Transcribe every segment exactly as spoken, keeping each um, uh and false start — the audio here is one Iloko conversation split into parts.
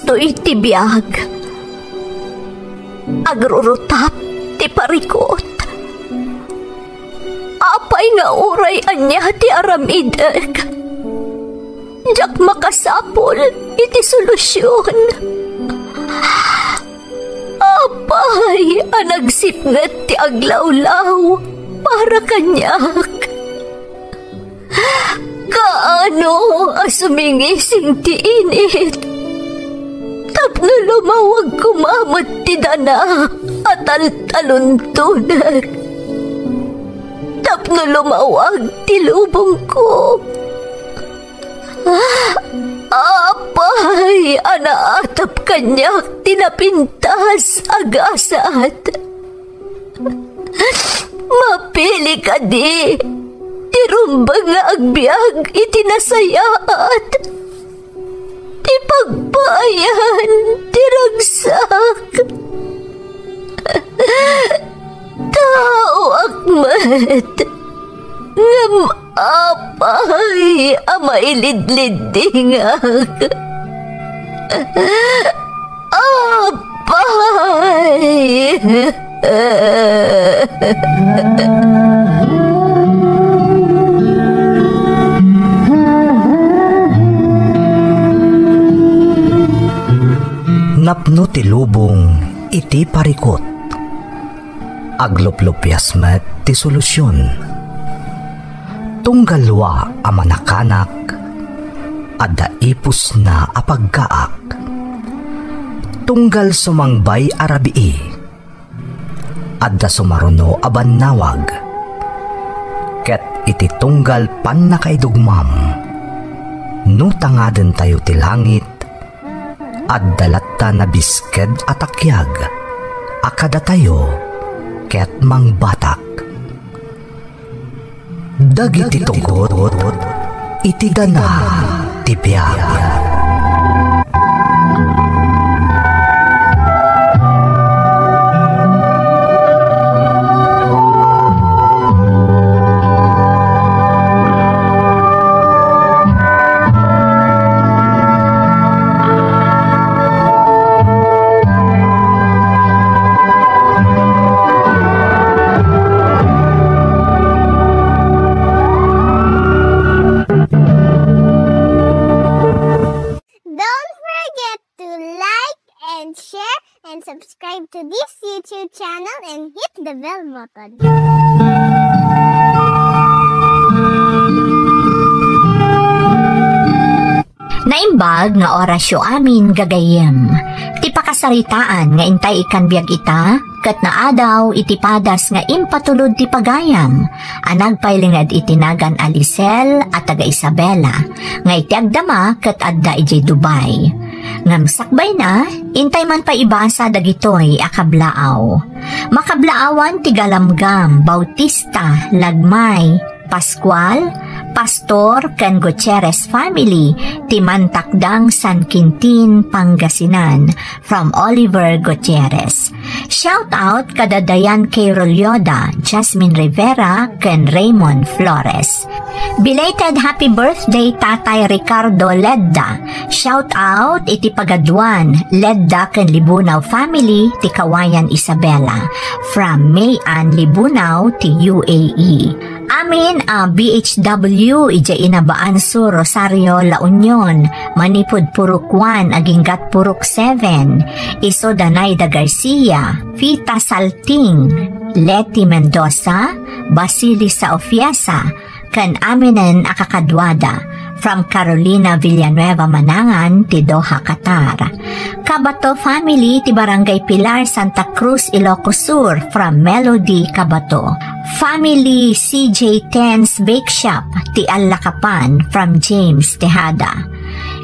Daytoy ti biag. Agrurutap ti parikut. Apay nga uray ania ti aramidek, diak makasapul iti solusion. Apay a nagsipnget ti aglawlaw para kaniak? Kaano a sumingising ti init tapno lumawag koma met ti dana a taltaluntonek, tapno lumawag ti lubongko? Apay a naatap kaniak ti napintas a gasat? Mapili kadi ti rumbeng nga agbiag iti nasayaat, ti pagpaayan ti ragsak. Taoak met, ngem apay a mailidliddingak? Apay! Napno ti lubong iti parikut. Agluplupias met ti solusion. Tunggal dua a manakanak, adda ipusna a paggaak. Tunggal sumangbay a rabii, adda sumaruno a bannawag. Ket iti tunggal pannakaidugmam, no tangadentayo ti langit, adda latta nabisked a takiag a kadatayo ket mangbatak. Dagiti tugot iti dana ti biag. Don't forget to like and share and subscribe to this YouTube channel and hit the bell button. Naimbag nga orasyo amin, gagayyem. Ti pakasaritaan nga intay ikkan biag ita, ket naadaw iti padas nga impatulod ti pagayam a nagpailinged iti nagan a Lisel a taga Isabela, nga iti agdama ket adda idiay Dubai. Ngem sakbayna, intay man pay ibasa dagitoy a kablaaw. Makablaawan ti Galamgam, Bautista, Lagmay, Pascual, Pastor, ken Gutierrez family ti Mantakdang, San Quintin, Pangasinan, from Oliver Gutierrez. Shout out kada Dayan K. Rolyoda, Jasmine Rivera, ken Raymond Flores. Belated happy birthday, Tatay Ricardo Ledda. Shout out iti pagaduan, Ledda ken Libunao family ti Kawayan, Isabela, from May Ann Libunao ti U A E. Amin a B H W idiay Inabaan Sur, Rosario, La Union, manipud Purok one aginggat Purok seven, isu da Naida Garcia, Fita Salting, Leti Mendoza, Basili Saofiesa, ken aminen a kakaduada, from Carolina Villanueva Manangan ti Doha, Qatar. Cabato family ti Barangay Pilar, Santa Cruz, Ilocos Sur, from Melody Cabato. Family C J Ten's Bake Shop ti Allakapan, from James Tejada.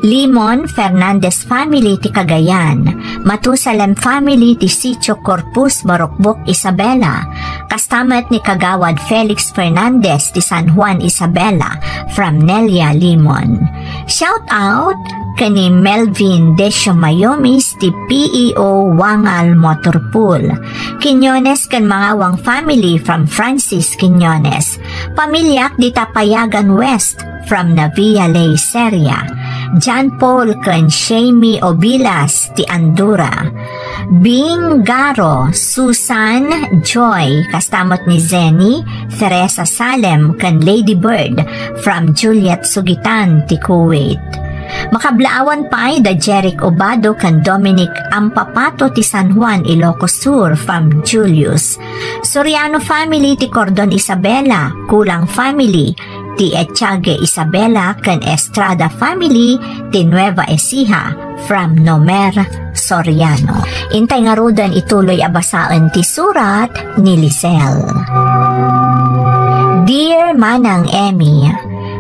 Limon Fernandez family ti Cagayan, Matusalem family ti Sitio Corpus, Barukbok, Isabela, kasta met ni Kagawad Felix Fernandez ti San Juan, Isabela, from Nelia Limon. Shout out ken ni Melvin Decio Mayomis ti P E O Wangal Motor Pool, Quiñones ken Mangawang family from Francis Quiñones. Pamiliak dita Payagan West from Navia Ley, Seria. John Paul ken Shamey Obilas ti Andura, Bing Garo, Susan, Joy, kasta met ni Zenny, Teresa Salem, ken Lady Bird from Juliet Sugitan ti Kuwait. Makablaawan pay da Jeric Obado ken Dominic Ampapato ti San Juan, Ilocos Sur from Julius. Soriano family ti Cordon Isabela, Kulang family ti Etiague Isabela ken Estrada family ti Nueva Ecija from Nomer Soriano. Intay ngaruden ituloy a basaen ti surat ni Lisel. Dear Manang Emmy,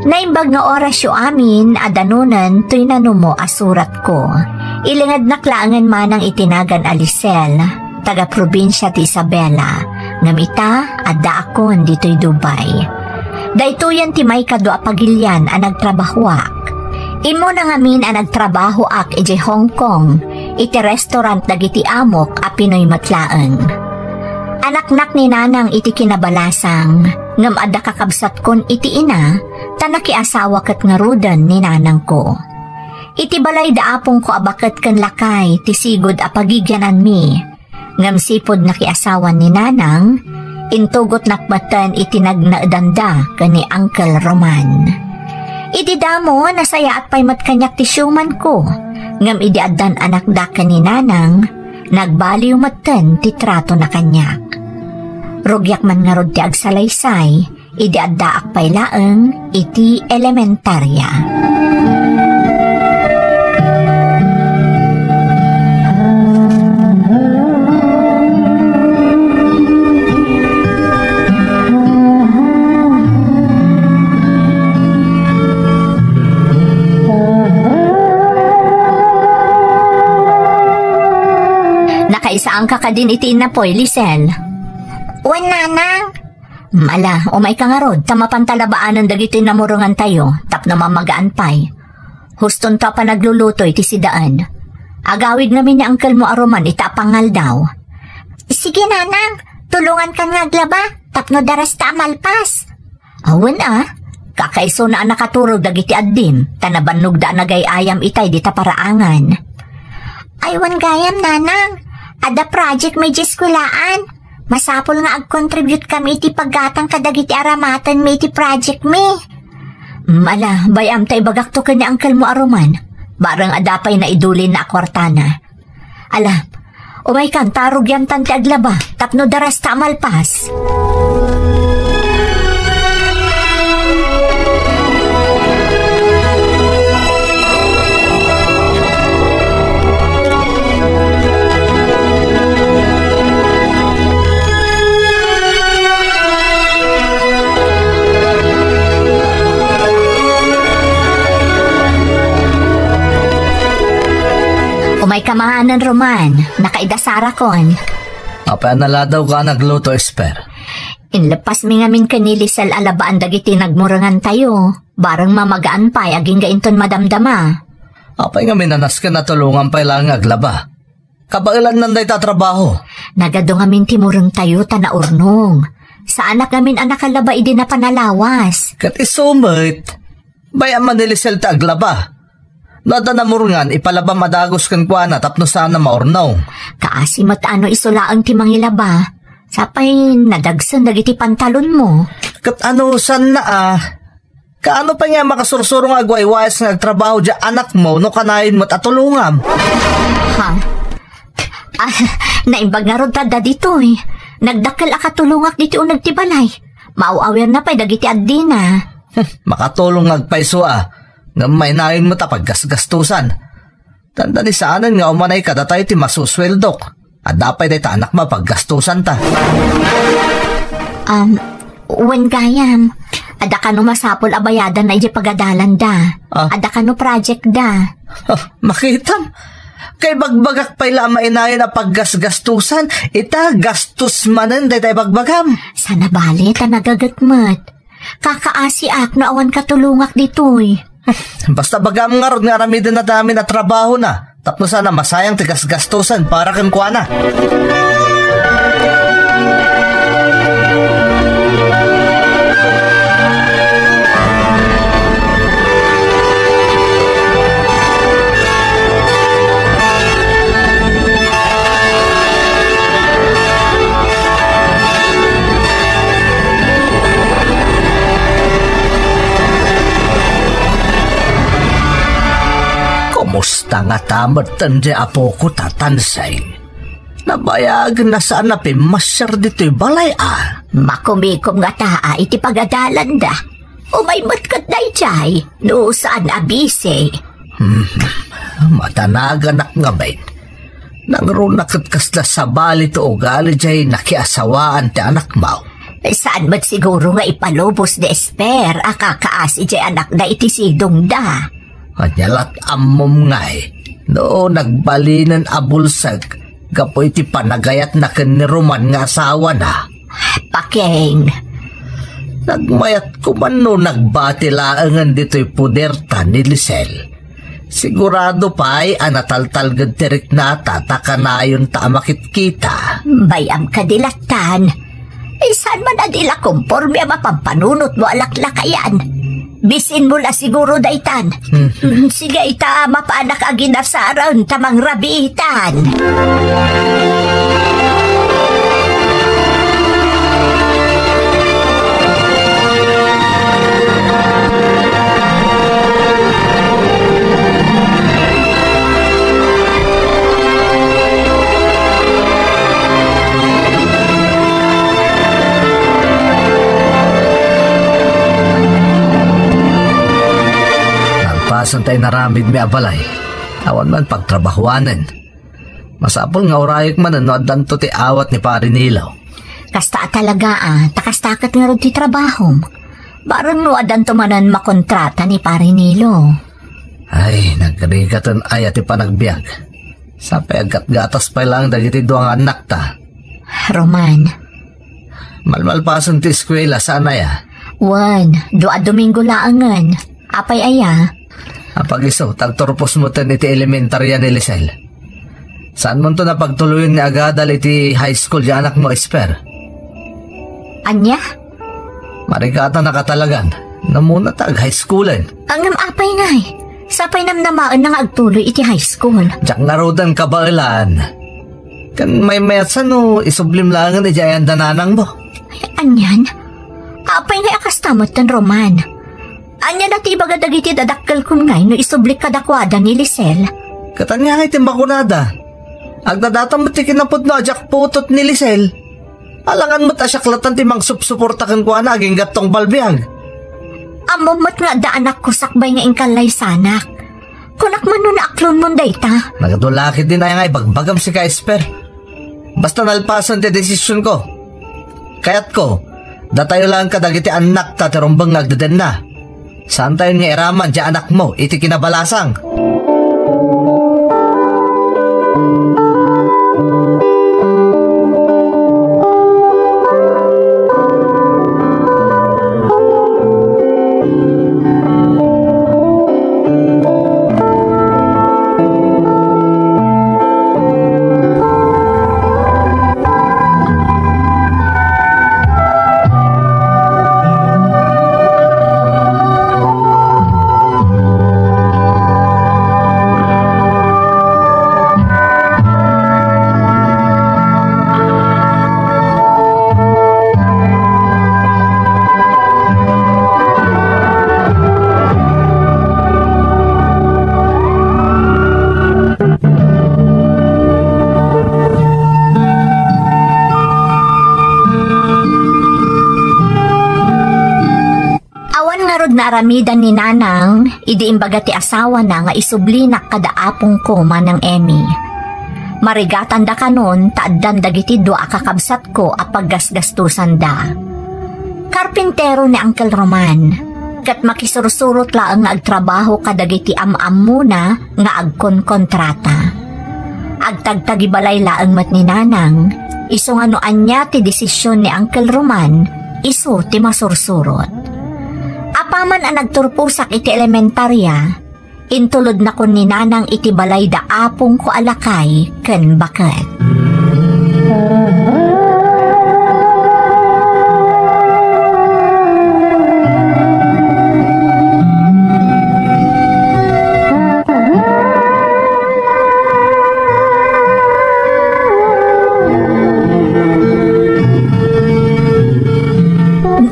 naimbag nga orasyo amin a danunen toy nanumo a suratko. Ilingednak laengen manang iti nagan a Lisel, taga-probinsia ti Isabela, ngem ita, addaakon ditoy Dubai. Daytoyen ti maikadua a pagilian a nagtrabahoak. Immuna ngamin a nagtrabahoak idiay Hong Kong, iti restaurant dagiti amok a Pinoy met laeng. Anaknak ni Nanang iti kinabalasang, ngem adda kakabsatkon iti ina, ta nakiasawa ket ngaruden ni nanangko. Iti balay da apongko a baket ken lakay ti sigud a pagigiananmi. Ngem sipud nakiasawan ni Nanang, intugotnak metten iti nagnaedanda ken ni Uncle Roman. Idi damo, nasayaat pay met kaniak ti siumanko, ngem idi addan anakda ken ni Nanang, nagbaliw metten ti tratona kaniak. Rugiak man ngarud ti agsalaysay, idi addaak pay laeng iti elementaria. Nakaisaanka kadin iti innapoy, Lisel? Wen, Nanang. Ala, umayka ngarud, ta mapanta labaanen dagiti namurengantayo, tapno mamagaan pay. Hustonto a panagluluto iti sidaen. Agawid ngamin ni angkelmo a Roman ita a pangaldaw. Sige, Nanang, tulongankan nga aglaba, tapno darasta a malpas. Awan a, kakaisuna a nakaturog dagiti addim, ta nabannogda a nagay-ayam itay dita paraangan. Ay, wen gayam, Nanang, adda project mi idiay eskuelaan. Masapul nga agkontribute kami iti paggatang kadagiti aramatenmi iti project mi. Mm, ala, bay-am ta ibagakto ken ni angkelmo a Roman. Bareng adda pay naidulinna a kuartana. Ala, umaykan ta rugiamtan ti aglaba tapno darasta a malpas. Umayka manen, Roman. Nakaidasarakon. Apay a naladawka a nagluto, Esper? Inleppasmi ngamin ken ni Lisel a labaan dagiti nagmurengantayo. Bareng mamagaan pay agingga inton madamdama. Apay ngamin a nasken a tulongan pay laeng nga aglaba? Kabaelannan dayta a trabaho. Nagadu ngamin ti murengtayo ta naurnong. Saanak ngamin a nakalaba idi napan a lawas. Ket isu met, bay-am a ni Lisel ti aglaba. No adda namurengan, ipalabam a dagus kenkuana tapno saanna maurnong. Kaasi met a no isu laeng ti mangilaba. Sapay nadagsen dagiti pantalonmo. Ket anusanna a? Kaano pay nga makasursurong nga agwaywayas nga agtrabaho diay anakmo no kanayon met a tulongam? Ha? Ah, naimbag ngarud ta adda ditoy. Nagdakkel a katulongak ditoy uneg ti balay. Maaw-awirna pay dagiti addina. Hmm, makatulong nga agpayso a. Ngem mainayon met a paggasgastosan. Dandani saanen nga umanay kadatayo ti masusueldok. Adda pay dayta anakmo a paggastusanta. Um, wen gayam, adda kano masapul a bayadanna idiay pagadalanda. Ah. Adda kano project da. Ah, makitam. Kay bagbagak pay la a mainayon a paggasgastusan, ita gastos manen dayta ibagbagam. Sana bale ta nagaget met. Kakaasiak no awan katulongak ditoy. Basta bagam ngarud nga aramiden a damin a trabahona, tapno saan a masayang ti gasgastusan para kenkuana. Kasta ngata metten diay apok ta, Tansing. Nabayagen a saan a pimmasiar ditoy balay a. Makumikom ngata iti pagadalanda. Umay met ket daydiay, no saan a bisi. Hmm, madanaganak ngamin. Nangruna ket kasla sabali ti ugali diay nakiasawaan ti anakmo. Saan met siguro nga ipalubos ni Esper a kakaasi diay anakda iti sidongda. Ania lat ammom ngay, no nagbalinen a bulsek gapu iti panagayatna ken ni Roman nga asawana. Paking. Nagmayat ko man no nagbati laengen ditoy puderta ni Lisel. Sigurado pay a nataltalged ti riknata ta kanayonta a makitkita. Bay-am kadi lattan. Saan man a di la komporme a mapampanunotmo a laklakayan. Bisinmo la siguro daytan. Hmm. Sige, ita, mapanak a ginasaren ta mangrabiitan. Nalpasen ta inaramidmi a balay, awan man pagtrabahuanen. Masapul nga urayek manen no addanto ti awat ni Pari Nilo. Kasta a talaga, a, ta kasta ket ngarud ti trabahom. Bareng no addanto manen makontrata ni Pari Nilo. Ay, nagrigaten aya ti panagbiag. Sapay aggatgatas pay laeng dagiti dua nga annakta. Roman. Malmalpasen ti eskuela, saan aya? Wen, dua a Domingo laengen. Apay aya? Apag-isu, ta agturpos metten iti elementaria ni Lisel. Saanmonto a pagtuloyen nga agadal iti high school ti anakmo, Esper? Ania? Marigatanaka talagan. Namuna ta ag-high schoolen. Ngem apay ngay? Sapay namnamaenna nga agtuloy iti high school. Diak ngaruden kabaelan. Ken maymayatsa no isublim laengen idiay ayan da nanangmo. Ay, anian? Apay ngay a kasta metten, Roman? Ania na ti ibaga dagiti dadakkelkon ngay no isublik kadakuada ni Lisel? Ket ania ngay ti makunada? Agdadata met ti kinapudno a diak putot ni Lisel. Alangan met a siak latta ti mangsupsuporta kenkuana agingga tungpal biag. Ammom met nga adda anakko sakbay nga inkallaysanak. Kunak man no naaklonmon dayta. Nagadu la ketdin aya nga ibagbagam sika, Esper. Basta nalpasen ti desisionko. Kayatko, datayo laeng kadagiti annakta ti rumbeng nga agdedenna. Saantayon nga iraman ti anakmo iti kinabalasang. Awan ngarud naaramidan ni Nanang idi imbaga ti asawana nga isublinak kada apongko, Manang Emmy. Marigatanda kanon ta addan dagiti dua a kakabsatko a paggasgastusanda. Karpintero ni Uncle Roman, ket makisursurot laeng nga agtrabaho kadagiti am-ammona nga agkonkontrata. Agtagtagibalay laeng met ni Nanang, isu nga no ania ti desisyon ni Uncle Roman, isu ti masursurot. Apaman a nagturposak iti elementaria, intulodnakon ni Nanang iti balay da apongko a lakay ken baket.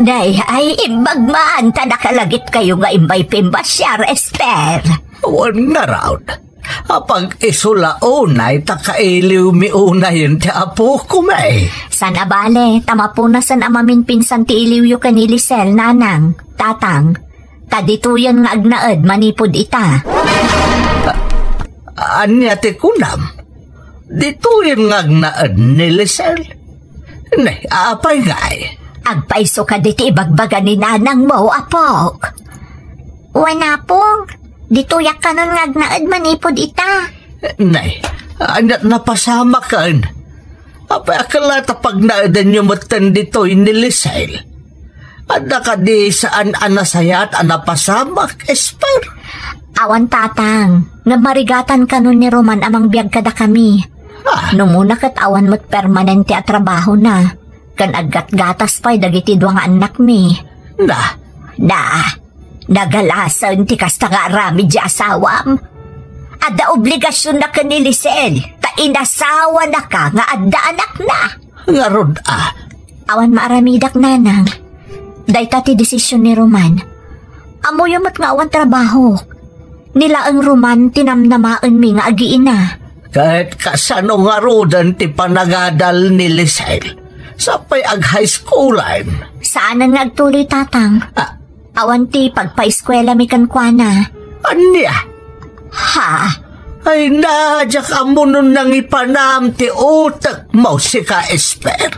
Nay, ay, imbag man, ta nakalagipkayo nga imbay pimbasiar, Esper. Wen ngarud. Apag-isu la unay ta kailiwmi unayen ti apokon, eh. Saan a bale, ta mapunasen a maminpinsan ti iliwyo ken ni Lisel, nanang, tatang. Ta ditoyen nga agnaed manipud ita. A-, ania ti kunam? Ditoyen nga agnaed ni Lisel? Ne, apay ngay? Agpaiso kadi ti ibagbaga ni nanangmo, apok. Wen, apong, ditoyak kanon nga agnaed manipud ita. Nay, ania ti napasamaken? Apay a ket la ta pagnaedanyo metten ditoy ni Lisel? Adda kadi saan a nasayaat a napasamak, Esper? Awan, tatang, ngem marigatan kanon ni Roman a mangbiag kadakami. Ah. No umuna ket awan met permanente a trabahona, ken aggatgatas pay dagiti dua nga annakmi. Na. Na, nagalasen ti kasta nga aramid ti asawam. Adda obligasionna ken ni Lisel, ta inasawanaka nga adda anakna. Ngarud a. Awan maaramidak, nanang. Dayta ti desisyon ni Roman. Ammoyo met nga awan trabahok. Ni laeng Roman ti namnamaenmi nga agiina. Ket kasano ngaruden ti panagadal ni Lisel? Sapay ag-high schoolen. Saanen nga agtuloy, tatang. Ah. Awan ti pagpaeskuelami kenkuana. Ania? Ha? Ay, na, diak ammo no nangipanam ti utekmo, sika, Esper.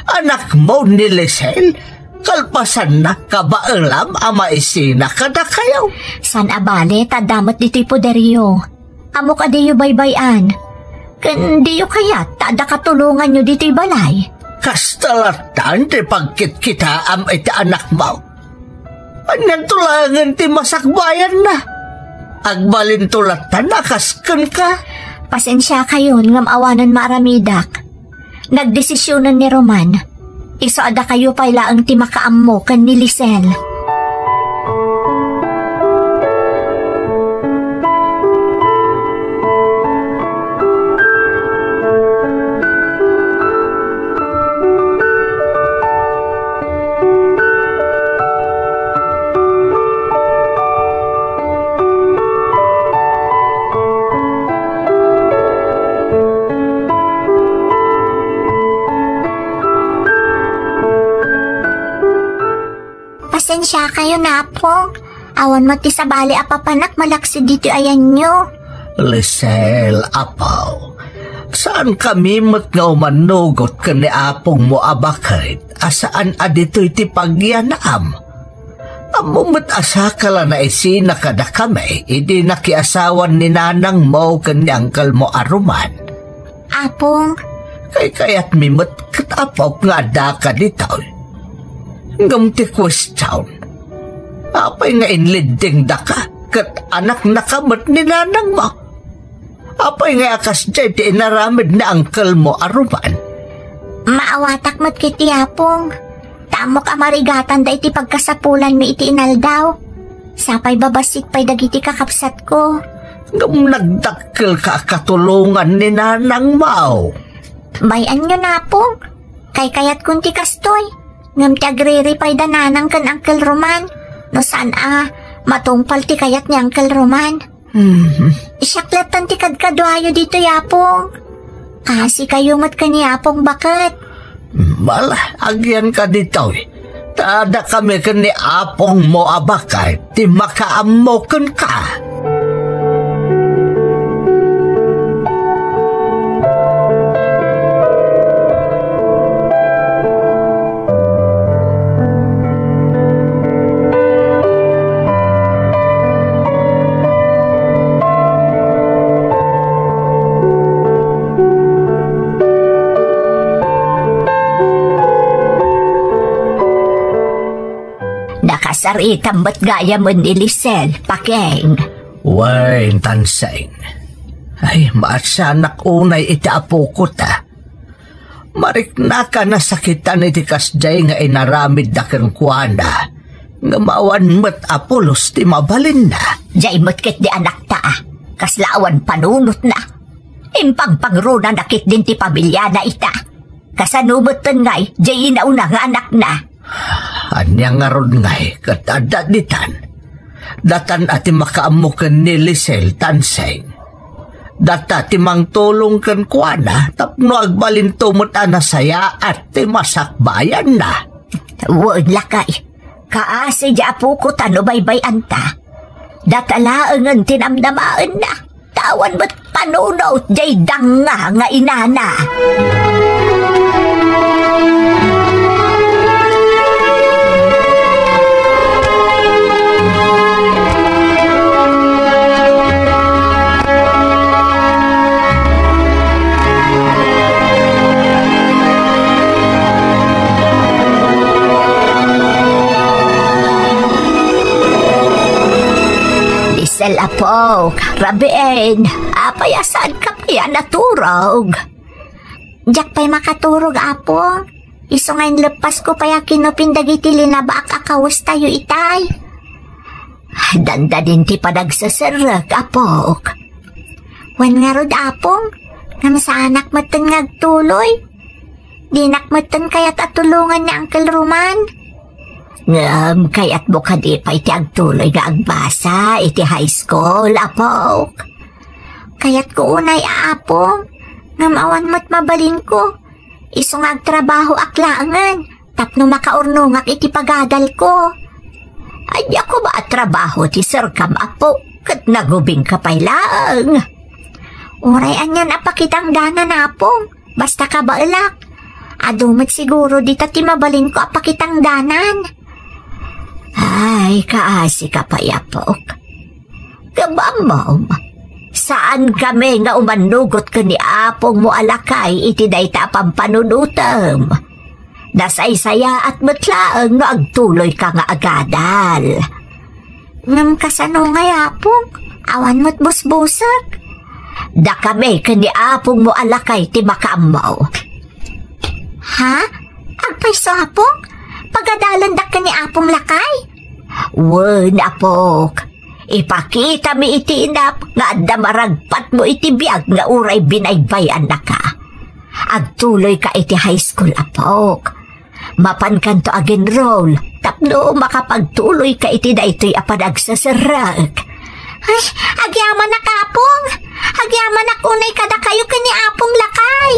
Anakmo ni Lisel, kalpasanna, kabaelam a maisina kadakayo. Saan a bale, ta adda met ditoy poderyo. Ammok a diyo baybay-an. Ken diyo kayat ta adda katulonganyo ditoy balay? Kasta lattan ti pagkitkitaam iti anakmo. Anianto laengen ti masakbayanna? Agbalinto lattan a kas kenka? Pasensiakayon ngem awanen maaramidak. Nagdesisionen ni Roman. Isu a dakayo pay laeng ti makaammo ken ni Lisel. Pasensiakayon, Apong. Awan met ti sabali a papanak malaksid ditoy ayanyo. Lisel, Apo, saankami met nga umannugot ken ni apongmo a baket a saan a ditoy ti pagyanam. Ammo met a sakal a naisina kadakami idi nakiasawan ni nanangmo ken ni angkelmo a Roman. Apong. Kaykayatmi met ket apok nga addaka ditoy. Ngem ti kuestion, apay nga inliddingdaka ket anaknaka met ni nanangmo? Apay nga a kasdiay ti inaramid ni angkelmo a Roman? Maawatak met ketdi, Apong. Ta ammok a marigatanda iti pagkasapulanmi iti inaldaw. Sapay babassit pay dagiti kakabsatko. Ngem nagdakkelka a katulongan ni nanangmo. Bay-anyo, Apong. Kaykayatkon ti kastoy. Ngem ti agriri pay da nanang ken Uncle Roman. No saan a matungpal ti kayat ni Uncle Roman. Hmm. Siak lattan ti kadkaduayo ditoy, Apong. Kasikayo met ken ni Apong baket. Mala, agyanka ditoy. Ta dakami ken ni apongmo a baket ti makaammo kenka. Nakasaritam met gayamen ni Lisel, Pakeng. Wen, Tanseng. Ay, maasianak unay iti apoko ta. Mariknaka nasakitan iti kasdiay nga inaramidda kenkuana, ngem awan met a pulos ti mabalinna. Diay met ketdi anakta, kasla awan panunotna. Impangpangrunana ketdin ti pamiliana ita. Kasano metten ngay, diay inauna nga anakna? Ania ngarud ngay ket adda ditan? Datan a ti makaammo ken ni Lisel, Tanseng. Data ti mangtulong kenkuana tapno agbalinto met a nasayaat ti masakbayanna. Wen, lakay. Kaasi di apoko ta no baybay-anta. Data laengen ti namnamaenna. Ta awan met panunot jay danga nga inana. Lisel, apok, rabiin, apay a saanka pay a naturog? Diak pay makaturog, apok. Isu nga inleppasko pay a kinupin dagiti linabaak a kawestayo itay. Dandanin ti panagseserrek, apok. Wen ngarud, apong, ngem saanak metten nga agtuloy. Dinak metten kayat a tulongan ni Uncle Roman. Ngem kayatmo kadi pay ti agtuloy nga agbasa iti high school, apok? Kayatko unay, apong, ngem awan met mabalinko. Isu nga agtrabahoak laengen tapno makaurnongak iti pagadalko. Ania koma a trabaho ti serkam, apo, ket nagubingka pay laeng? Uray anian a pakitangdanan, apong, basta kabaelak. Adu met siguro dita ti mabalinko a pakitangdanan. Ay, kaasika pay, apok. Ngem ammom, saankami nga umannugot ken ni apongmo a lakay iti dayta a pampanunotem. Nasaysayaat met laeng no agtuloyka nga agadal. Ngem kasano ngay, apong? Awan met busbusek. Dakami ken ni apongmo a lakay ti makaammo. Ha? Agpayso, apong? Pagadalandak ken ni apong lakay? Wen, apok. Ipakitami iti inap nga adda maragpatmo iti biag nga uray binaybay-annaka. Agtuloyka iti high school, apok. Mapankanto ag-enroll tapno makapagtuloyka iti daytoy a panagseserrek. Ay, agyamanak, apong! Agyamanak unay kadakayo ken ni apong lakay!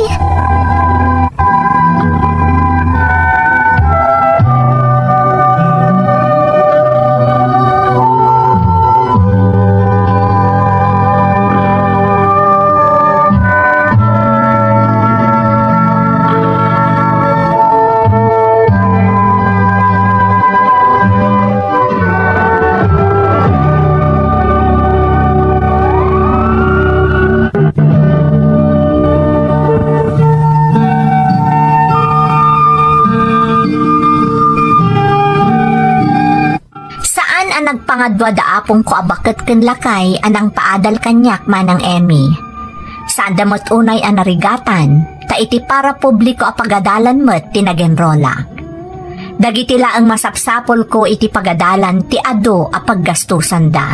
Saan a nagpangadua da apongko a baket ken lakay a nangpaadal kaniak, Manang Emmy. Saanda met unay a narigatan, ta iti parapubliko a pagadalan met ti nagenrolak. Dagiti laeng masapsapulko iti pagadalan ti adu a paggastusanda.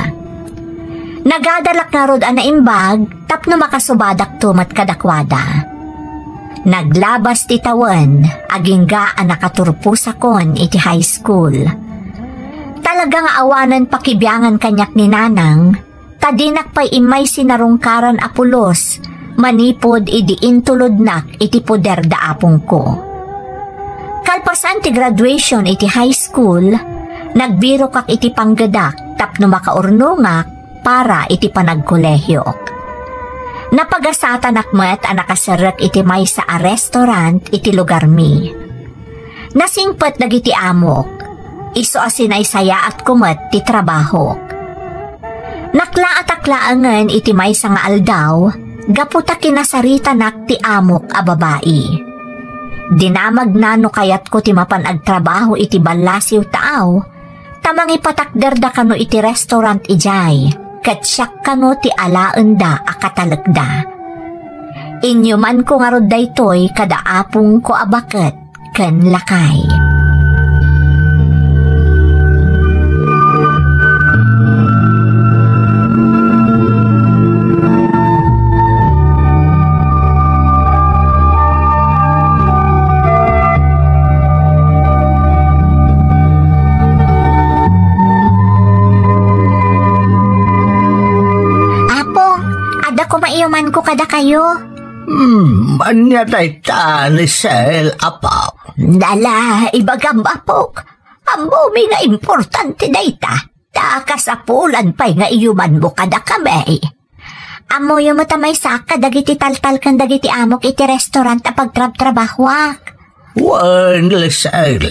Nagadalak ngarud a naimbag tapno makasubadakto met kadakuada. Naglabas ti tawen, agingga a nakaturposakon iti high school. Talaga nga awanen pakibiangan kaniak ni Nanang, ta dinak pay immay sinarungkaran a pulos manipud idi intulodnak iti poder da apongko. Kalpasan ti graduation iti high school, nagbirokak iti panggedak tapno makaurnongak para iti panagkolehiok. Napagasatanak met a nakaserrek iti maysa a restaurant iti lugarmi. Nasingpet dagiti amok. Isu a sinaysayaatko met ti trabahok. Naklaatak laengen iti maysa nga aldaw gapu ta kinasaritanak ti amok a babai. Dinamagna no kayatko ti mapan agtrabaho iti ballasiw taaw, ta mangipatakderda kano iti restaurant idiay, ket siak kano ti alaenda a katalekda. Inyumanko ngarud daytoy kada apongko a baket ken lakay. Apo, adda koma iyo man ko kadakayo. Hmm, ania dayta, Lisel, apo? Dala, ibagam, apok. Ammomi nga importante dayta. Ta kasapulan pay nga iyumanmo kadakami. Ammoyo met a maysaak kadagiti taltal ken dagiti amok iti restaurant a pagtrabtrabahoak. Wen, Lisel.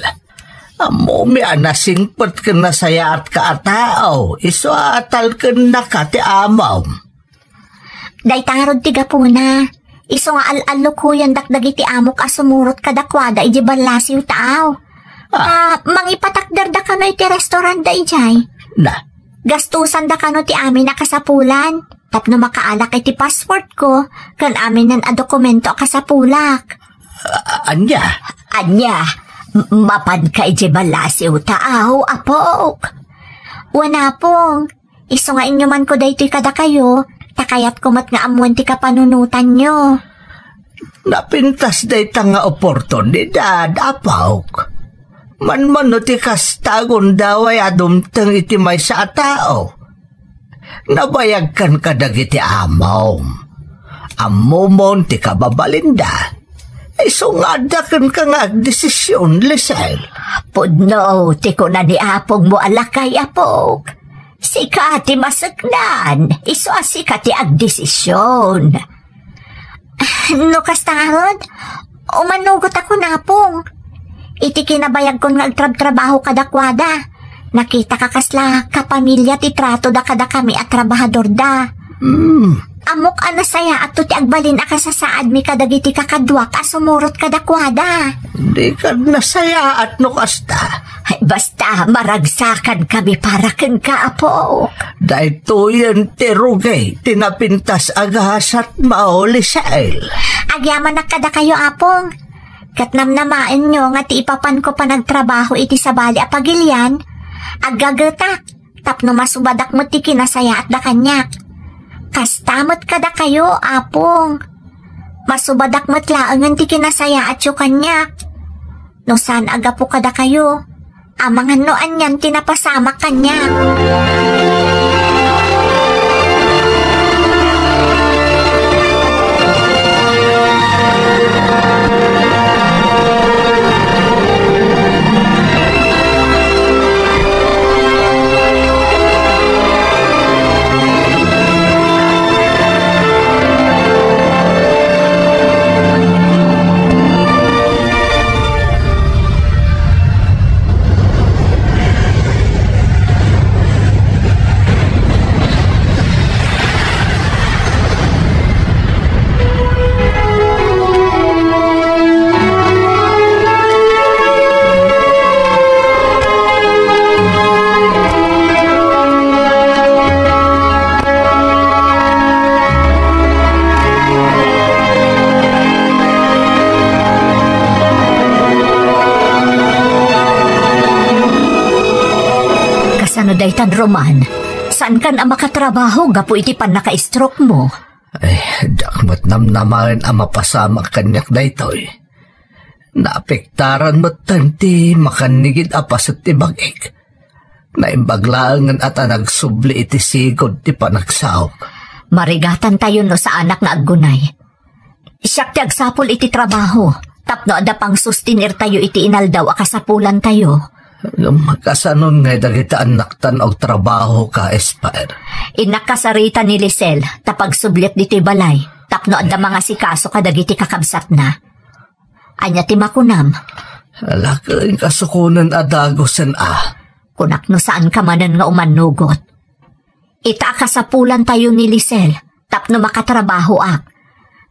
Ammomi a nasingpet ken nasayaatka a tao, isu a talkennaka ti amom. Dayta ngarud ti gapuna. Isu nga al-allokuyandak dagiti amok a sumurot kadakuada idiay ballasiw taaw. Ah. Ah, mangipatakderda kano iti restaurant da idiay. Na. Gastusanda kano ti amin a kasapulan. Tapno makaalak iti passportko, ken aminen a dokumento a kasapulak. Ah, ania? Ania? M-, mapanka idiay ballasiw taaw, apok? Wen, apong. Isu nga inyumanko daytoy kadakayo, ta kayatko met nga ammoen ti kapanunotanyo. Napintas dayta nga oportunidad, apok. Manmano ti kasta, gundaway a dumteng iti maysa a tao. Nabayagkan kadagiti amom. Ammomon ti kababalinda. Isu nga adda kenka nga agdesision, Lisel. Pudno ti kuna ni apongmo a lakay, apok. Sika ti maseknan, isu a sika ti agdesision. No kasta ngarud, umanugotako, apong. Iti kinabayagkon nga agtrabtrabaho kadakuada, nakitaka kasla kapamilya ti tratoda kadakami a trabahadorda. Hmm. Ammok a nasayaatto ti agbalin a kasasaadmi kadagiti kakaduak a sumurot kadakuada. Dika nasayaat no kasta. Ay, basta, maragsakankami para kenka, apo. Daytoyen ti rugi ti napintas a gasatmo, Lisel. Agyamanak kadakayo, apong. Ket namnamaenyo nga ti ipapanko panagtrabaho iti sabali a pagilian, aggagetak tapno masubadak met ti kinasayaatda kaniak. Kasta met kadakayo, apong. Masubadak met laengen ti kinasayaatyo kaniak. No saan a gapu kadakayo, amangan no anian ti napasamak kaniak. Kasano daytan, Roman? Saankan a makatrabaho gapu iti pannaka-stroke mo? Ay, diak met namnamaen a mapasamak kaniak daytoy. Naapektaran metten ti makannigid a paset ti bag-ik. Naimbag laengen a ta nagsubli iti sigud ti panagsaok. Marigatantayo no saanak nga aggunay. Siak ti agsapul iti trabaho, tapno adda pangsustenirtayo iti inaldaw a kasapulantayo. Ngem kasanon ngay dagiti annaktan a agtrabaho ka, Esper? Innak kasarita ni Lisel ta pagsubliak ditoy balay tapno adda mangasikaso kadagiti kakabsatna. Ania ti makunam? Ala, ken kasukonen a dagusen a. Kunak no saanka manen nga umannugot. Ita a kasapulantayo ni Lisel tapno makatrabahoak.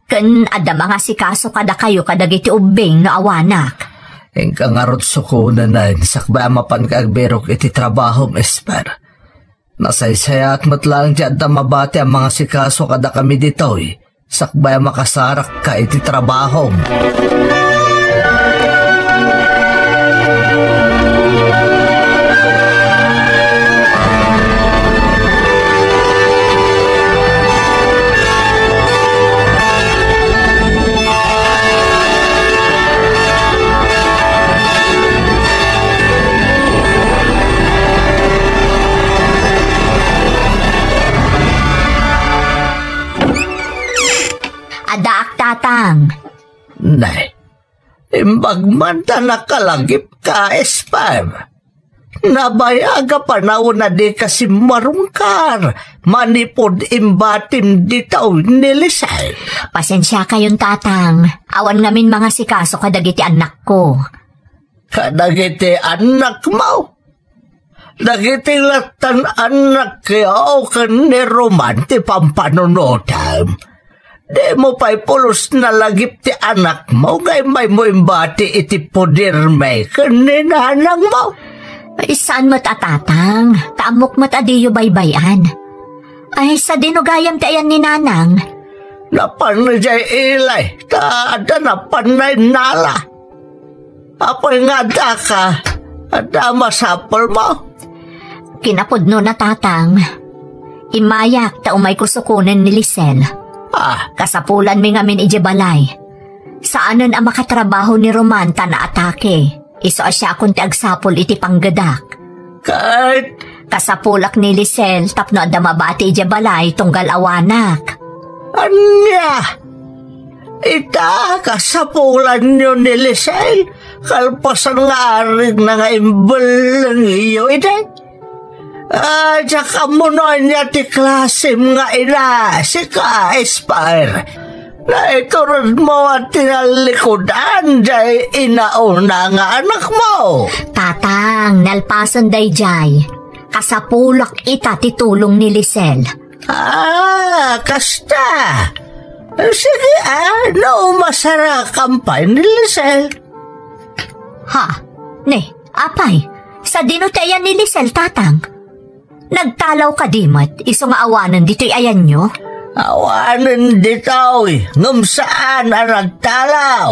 Ken adda mangasikaso kadakayo kadagiti ubbing no awanak. Inka ngarud sukonen sakbay a mapanka agbirok iti trabahom, Esper. Nasaysayaat met laeng ti adda mabati a mangasikaso kadakami ditoy. Sakbay a makasarakka iti trabahom. Nay, imbag man ta nakalagipka, Espar. Nabayag a panawen a dika simmarungkar manipud imbatim ditoy ni Lisel. Pasensiakayon, Tatang. Awan ngamin mangasikaso kadagiti annakko. Kadagiti annakmo? Dagiti lattan annakyo ken ni Roman ti pampanunotem. Dimo pay pulos nalagip ti anakmo nga immaymo imbati iti podermi ken ni nanangmo? Ay, saan met a, Tatang, ta ammok met a diyo baybay-an. Ay, sadino gayam ti ayan ni Nanang? Napan idiay ili, ta adda napan nainnala. Apay nga addaka, adda masapulmo? Kinapudnona, Tatang. Immayak ta umayko sukonen ni Lisel. Ah. Kasapulanmi ngamin idiay balay. Saanen a makatrabaho ni Roman ta naatake. Isu a siakon ti agsapul iti panggedak. Ket? Kasapulak ni Lisel tapno adda mabati idiay balay tunggal awanak. Ania? Ita, kasapulanyo ni Lisel, kalpasan nga arigna nga imbellengyo idi? Ah, diak ammo no ania ti klasem nga ina, sika, Espar. Naituredmo a tinallikudan diay inauna nga anakmo. Tatang, nalpasen daydiay. Kasapulak ita ti tulong ni Lisel. Ah, kasta. Sige, ah, no, masarakam pay ni Lisel. Ha? Ne, apay, sadino ti ayan ni Lisel, Tatang? Nagtalaw kadi met, isu nga awanen ditoy ayanyo? Awanen ditoy, ngem saan a nagtalaw.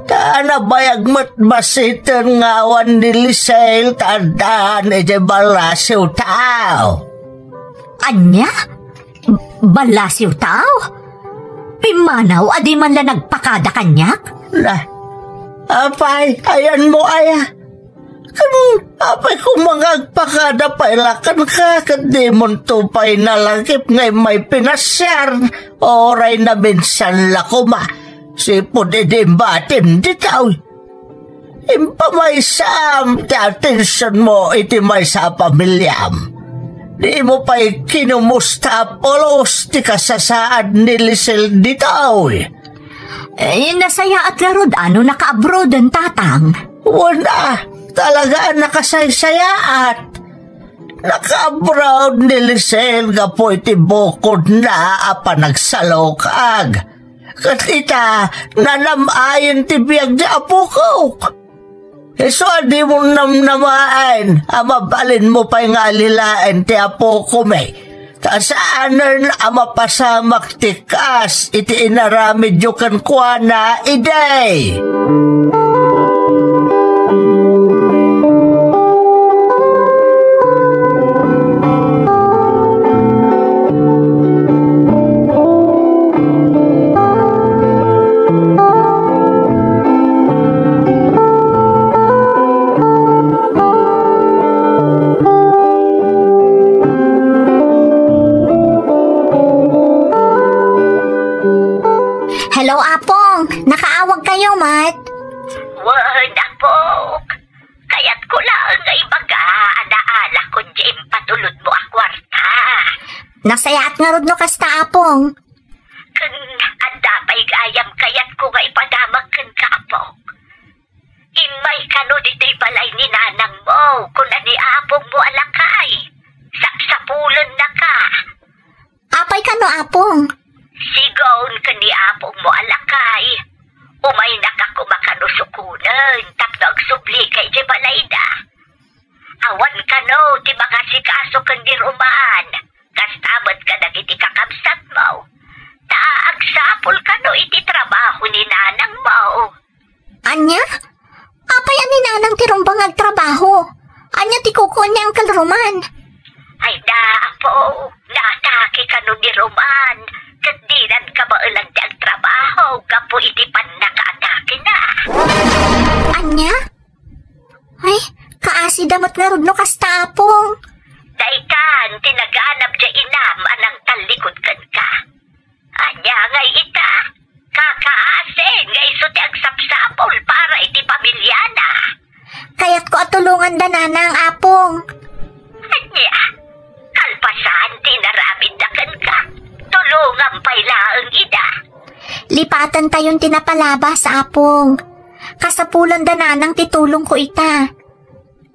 Ta nabayag met basiten nga awan ni Lisel ta addan idiay ballasiw tao. Ania? Ballasiw tao? Pimmanaw a di man la nagpakada kaniak? Na, apay, ayanmo aya? Ken apay koma nga agpakada pay la kenka ket dimonto pay nalagip nga immay pinasiar, uray naminsan la koma, sipud idi imbatim ditoy. Impamaysam ti atensionmo iti maysa a pamiliam. Dimo pay kinumusta a pulos ti kasasaad ni Lisel ditoy. Eh, nasayaat ngarud a no naka-abroaden, Tatang? Wen a, talaga a nakasaysayaat. Naka-abroad ni Lisel gapu iti bukodna a panagsalukag. Ket ita, nanam-ayen ti biag ti apokok. Isu a dimo namnamaen a mabalinmo pay nga alilaen ti apokomi. Ta saanen a mapasamak ti kas iti inaramidyo kenkuana idi. Hello, Apong. Nakaawag kayo, Mat? Wen, Apok. Kayatko laeng nga ibaga a naalakon ti impatulodmo a kuarta. Nasayaat ngarud no kasta, Apong. Ken adda pay gayam kayatko nga ipadamag kenka, Apok. Immay kano ditoy balay ni nanangmo, kuna ni apongmo a lakay. Sapsapulennaka. Apay kano, Apong? Sigaon ken ni apongmo a lakay. Umaynaka koma kano sukonen tapno agsublika idiay balayda. Awan kano ti mangasikaso ken ni Roman, kasta met kadagiti kakabsatmo. Ta agsapul kano iti trabaho ni nanangmo. Ania? Apay a ni nanang ti rumbeng nga agtrabaho? Ania ti kukuon ni Uncle Roman? Ay da, Apo, naatake kano ni Roman, ket dinan kabaelan ti agtrabaho gapu iti pannakaatakena. Ania? Ay, kaasida met ngarud no kasta, Apong. Daytan ti naganab diay inam a nangtallikud kenka. Ania ngay ita? Kakaas Lipatentayon ti napalabas, Apong. Kasapulan da nanang ti tulongko ita.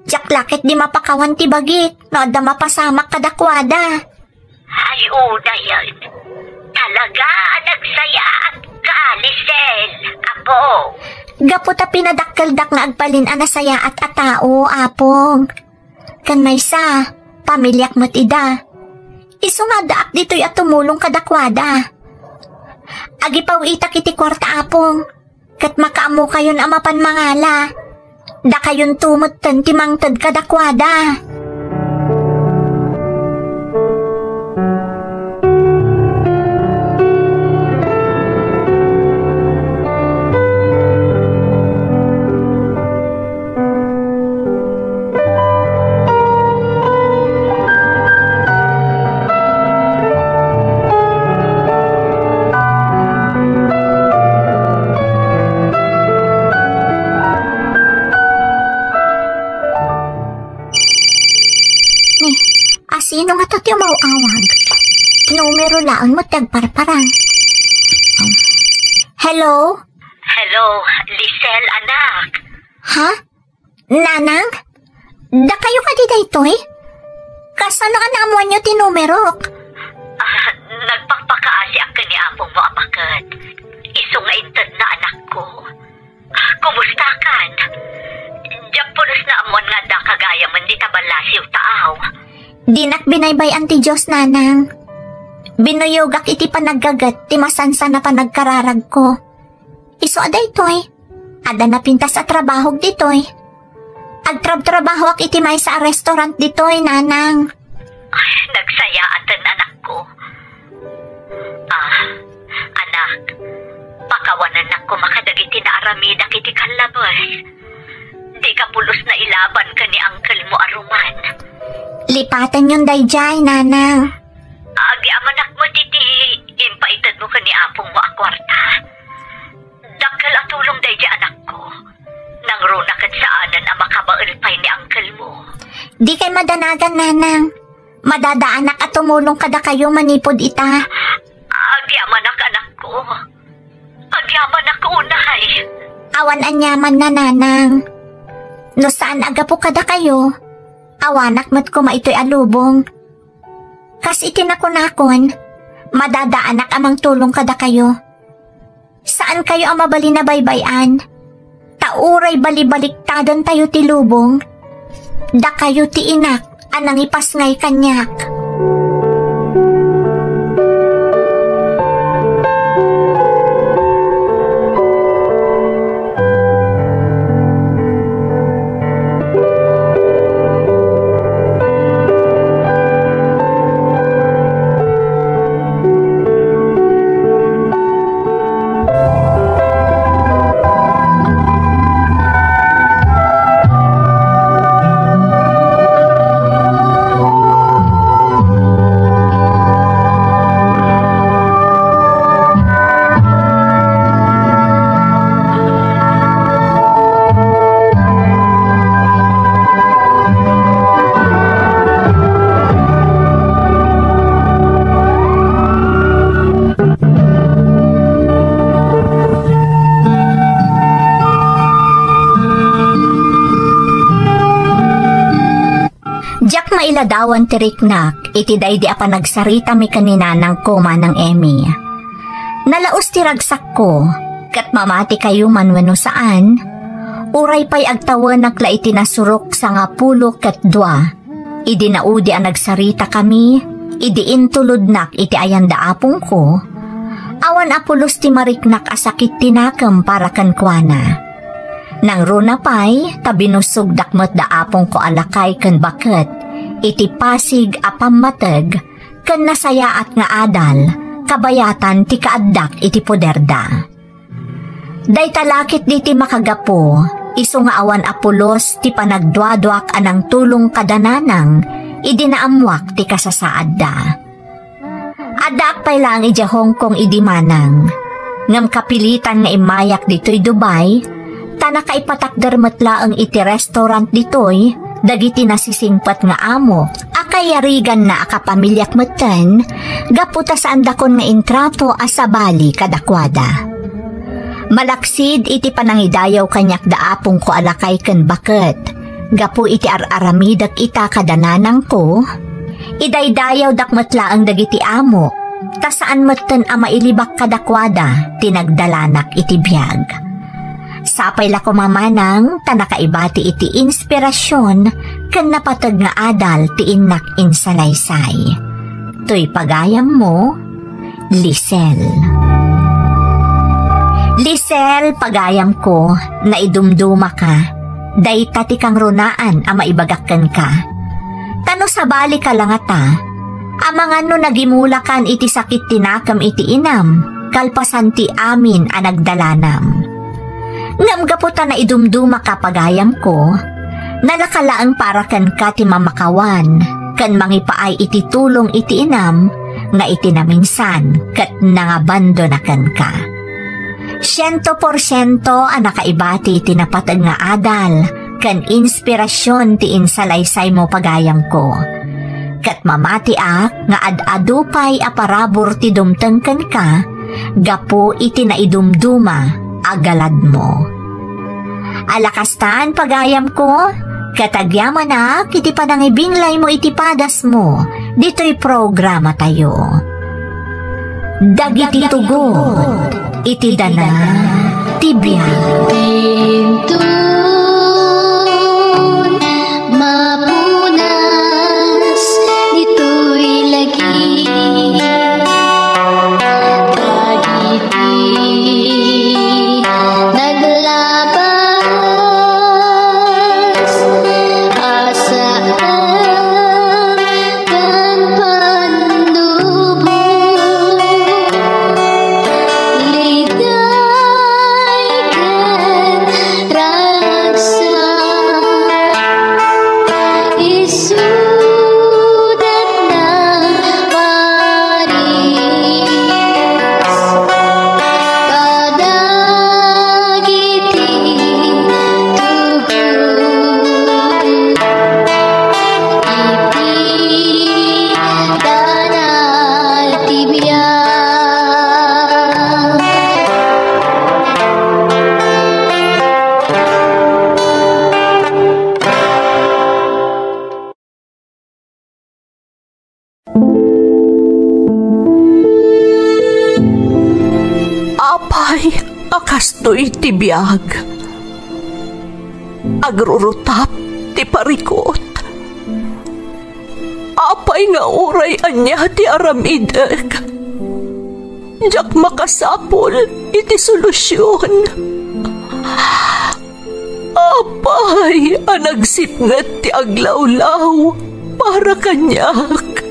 Diak la ketdi mapakawan ti bagik no adda mapasamak kadakuada. Ay, unayen. Talaga a nagsayaat ka, Lisel, apo. Gapu ta pinadakkeldak nga agbalin a nasayaat a tao, Apong. Ken maysa, pamiliak met ida. Isu nga addaak ditoy a tumulong kadakuada. Agipaw-itak iti kuarta, Apong. Ket makaammokayon a mapan mangala. Dakayonto metten ti mangted kadakuada. Ni, asino nga to ti umaw-awag? Numero laeng met ti agparparang. Hello? Hello, Lisel, anak. Ha? Nanang? Dakayo kadi daytoy? Kasano a naammoanyo ti numerok? Ah, nagpakpakaasiak ken ni apongmo a baket. Isu nga intedna, anakko. Ah, kumustakan? Diak pulos naammoan nga addaka gayamen dita ballasiw, taaw. Dinak binaybay-an ti Dios, nanang. Binuyogak iti panaggaget ti masansan a panagkararagko. Isu a daytoy, adda napintas a trabahok ditoy. Agtrabtrabahoak iti maysa a restaurant ditoy, nanang. Ay, nagsayaaten, anakko. Ah, anak, pakawanennak koma kadagiti naaramidak iti kallabes. Dika pulos nailaban ken ni angkelmo a Roman. Lipatenyon daydiay, nanang. Agyamanak met iti impaitedmo ken ni apongmo a kuarta. Dakkel a tulong daydiay, anakko. Nangruna ket saanen a makabael pay ni angkelmo. Dikay madanagan, nanang. Madadaanak a tumulong kadakayo manipud ita. Agyamanak, anakko. Agyamanak unay. Awan aniamanna, nanang. No saan a gapu kadakayo, awanak met koma itoy a lubong. Kas iti nakunakon, madadaanak a mangtulong kadakayo. Saankayo a mabalin a baybay-an, ta uray balibaliktadentayo ti lubong, dakayo ti inak a nangipasngay kaniak. Diak mailadawan ti riknak iti daydi a panagsaritami ken ni nanangko, Manang Emmy. Nalaus ti ragsakko, ket mamatikayo man wenno saan, uray pay agtawenak la iti nasurok sangapulo ket dua. Idi naudi a nagsaritakami, idi intulodnak iti ayan da apongko, awan a pulos ti mariknak a sakit ti nakem para kenkuana. Nangruna pay ta binussogdak met da apongko a lakay ken baket iti pasig a pammateg ken nasayaat nga adal kabayatan ti kaaddak iti poderda. Dayta la ketdi ti makagapu, isu nga awan a pulos ti panagduaduak a nangtulong kada nanang idi naammoak ti kasasaadda. Addaak pay laeng idiay Hong Kong idi manang, ngem kapilitan nga immayak ditoy Dubai, ta nakaipatakder met laeng iti restaurant ditoy dagiti nasisingpet nga amo a kayariganna a kapamiliak metten, gapu ta saandakon nga intrato a sabali kadakuada. Malaksid iti panangidayaw kaniak da apongko a lakay ken baket, gapu iti ar-aramidek ita kada nanangko, idaydayawdak met laeng dagiti amok, ta saan metten a mailibak kadakuada ti nagdalanak iti biag. Sapay la koma manang ta nakaibati iti inspirasyon ken napateg nga adal ti innak insalaysay. Toy pagayammo, Lisel. Lisel, pagayamko, naidumdumaka. Dayta ti kangrunaan a maibagak kenka. Ta no sabalika la ngata, amangan no nagimulakan iti sakit ti nakem iti inam, kalpasan ti amin a nagdalanam. Ngem gapu ta naidumdumaka, pagayamko, nalaka laeng para kenka ti mamakawan ken mangipaay iti tulong iti inam nga iti naminsan ket nangabandona kenka. Siento porsiento a nakaibati iti napateg nga adal ken inspirasyon ti insalaysaymo, pagayamko. Ket mamatiak nga ad-adu pay a parabur ti dumteng kenka gapu iti naidumduma a galadmo. Ala kastan, pagayamko, ket agyamanak iti panangibinglaymo iti padasmo ditoy programatayo. Dagiti tugod iti dana ti biag. Intun mapunas ditoy lagi. Dagiti naglabas a saan ken pannubo, liday ken ragsak, isudat na paris kadagiti tugod. Iti dana ti biag. Apay a kastoy ti biag? Agrurutap ti parikut. Apay nga uray ania ti aramidek, diak makasapul iti solusion. Apay a nagsipnget ti aglawlaw para kaniak.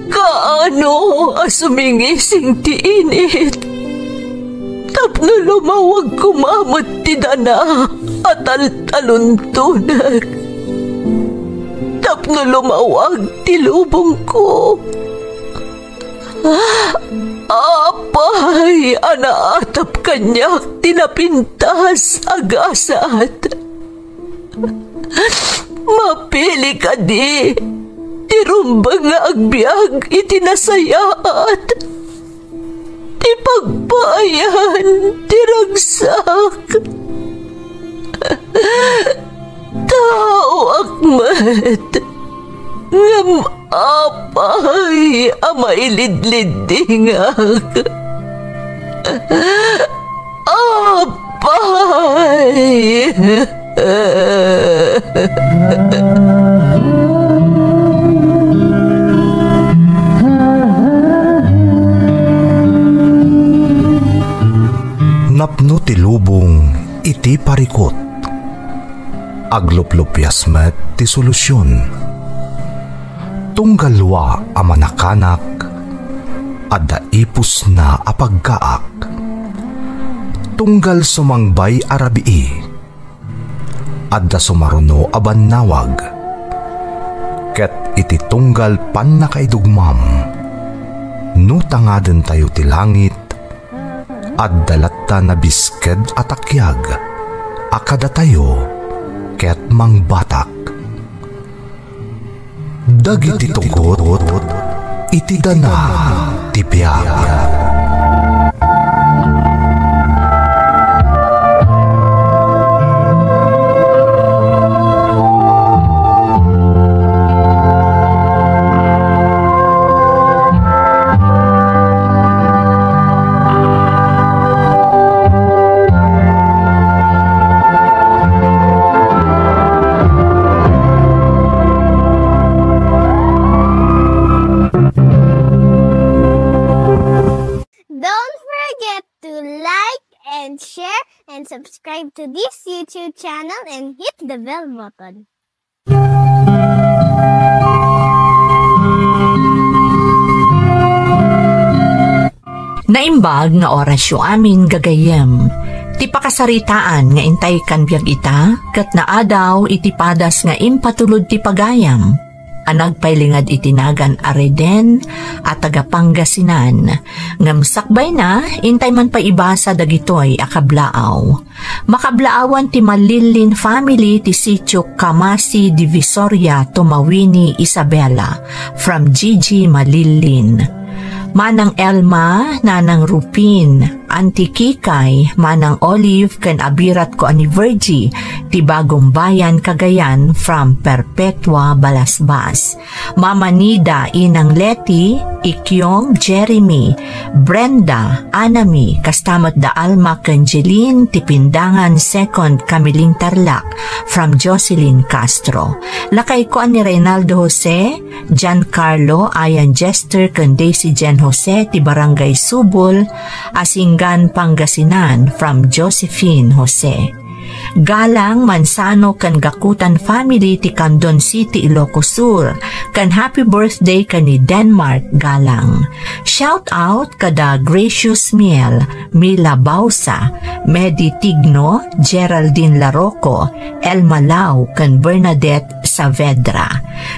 Kaano a sumingising ti init tapno lumawag koma met ti dana a taltaluntonek, tapno lumawag ti lubongko. Apay a naatap kaniak ti napintas a gasat. Mapili kadi ti rumbeng nga agbiag iti nasayaat, ti pagpaayan ti ragsak. Taoak met, ngem apay a mailidliddingak? Apay! Napno ti lubong iti parikut. Agluplupias met ti solusion. Tunggal lua a manakanak, adda ipusna a pagkaak. Tunggal sumangbay a rabii, adda sumaruno a bannawag. Ket iti tunggal pannakaidugmam, no tangadentayo ti langit, adda latta nabisked a takiag a kadatayo ket mangbatak. Dagiti tugod iti dana ti biag. And subscribe to this YouTube channel and hit the bell button. Naimbag nga orasyo amin, gagayyem. Ti pakasaritaan nga intay kan biag ita, ket naadaw iti padas nga impatulod ti pagayam a nagpailingad iti nagan a Reden a taga Pangasinan. Ngem sakbayna, intay man pay ibasa dagitoy a kablaaw. Makablaawan ti Malillin family ti Sitio Camasi, Divisoria, Tomauini, Isabela, from Gigi Malillin. Manang Elma, Nanang Rupin, Auntie Kikay, Manang Olive, ken abiratko a ni Virgie, ti Bagumbayan, Cagayan, from Perpetua, Balasbas. Mama Nida, Inang Leti, Ikyong, Jeremy, Brenda, Anami, kasta met da Alma ken Jeline, ti Pindangan, Second, Camiling, Tarlac, from Jocelyn Castro. Lakayko a ni Reynaldo Jose, Giancarlo, Ian Jester, ken Daisy Jane Jose, ti Barangay Subol, Asingan, Pangasinan, from Josephine Jose. Galang, Manzano, ken Gakutan family ti Candon City, Ilocos Sur, ken happy birthday ken ni Denmark Galang. Shout out kada Gracious Miel, Mila Bausa, Medi Tigno, Geraldine Laroco, Elma Lau, ken Bernadette Saavedra.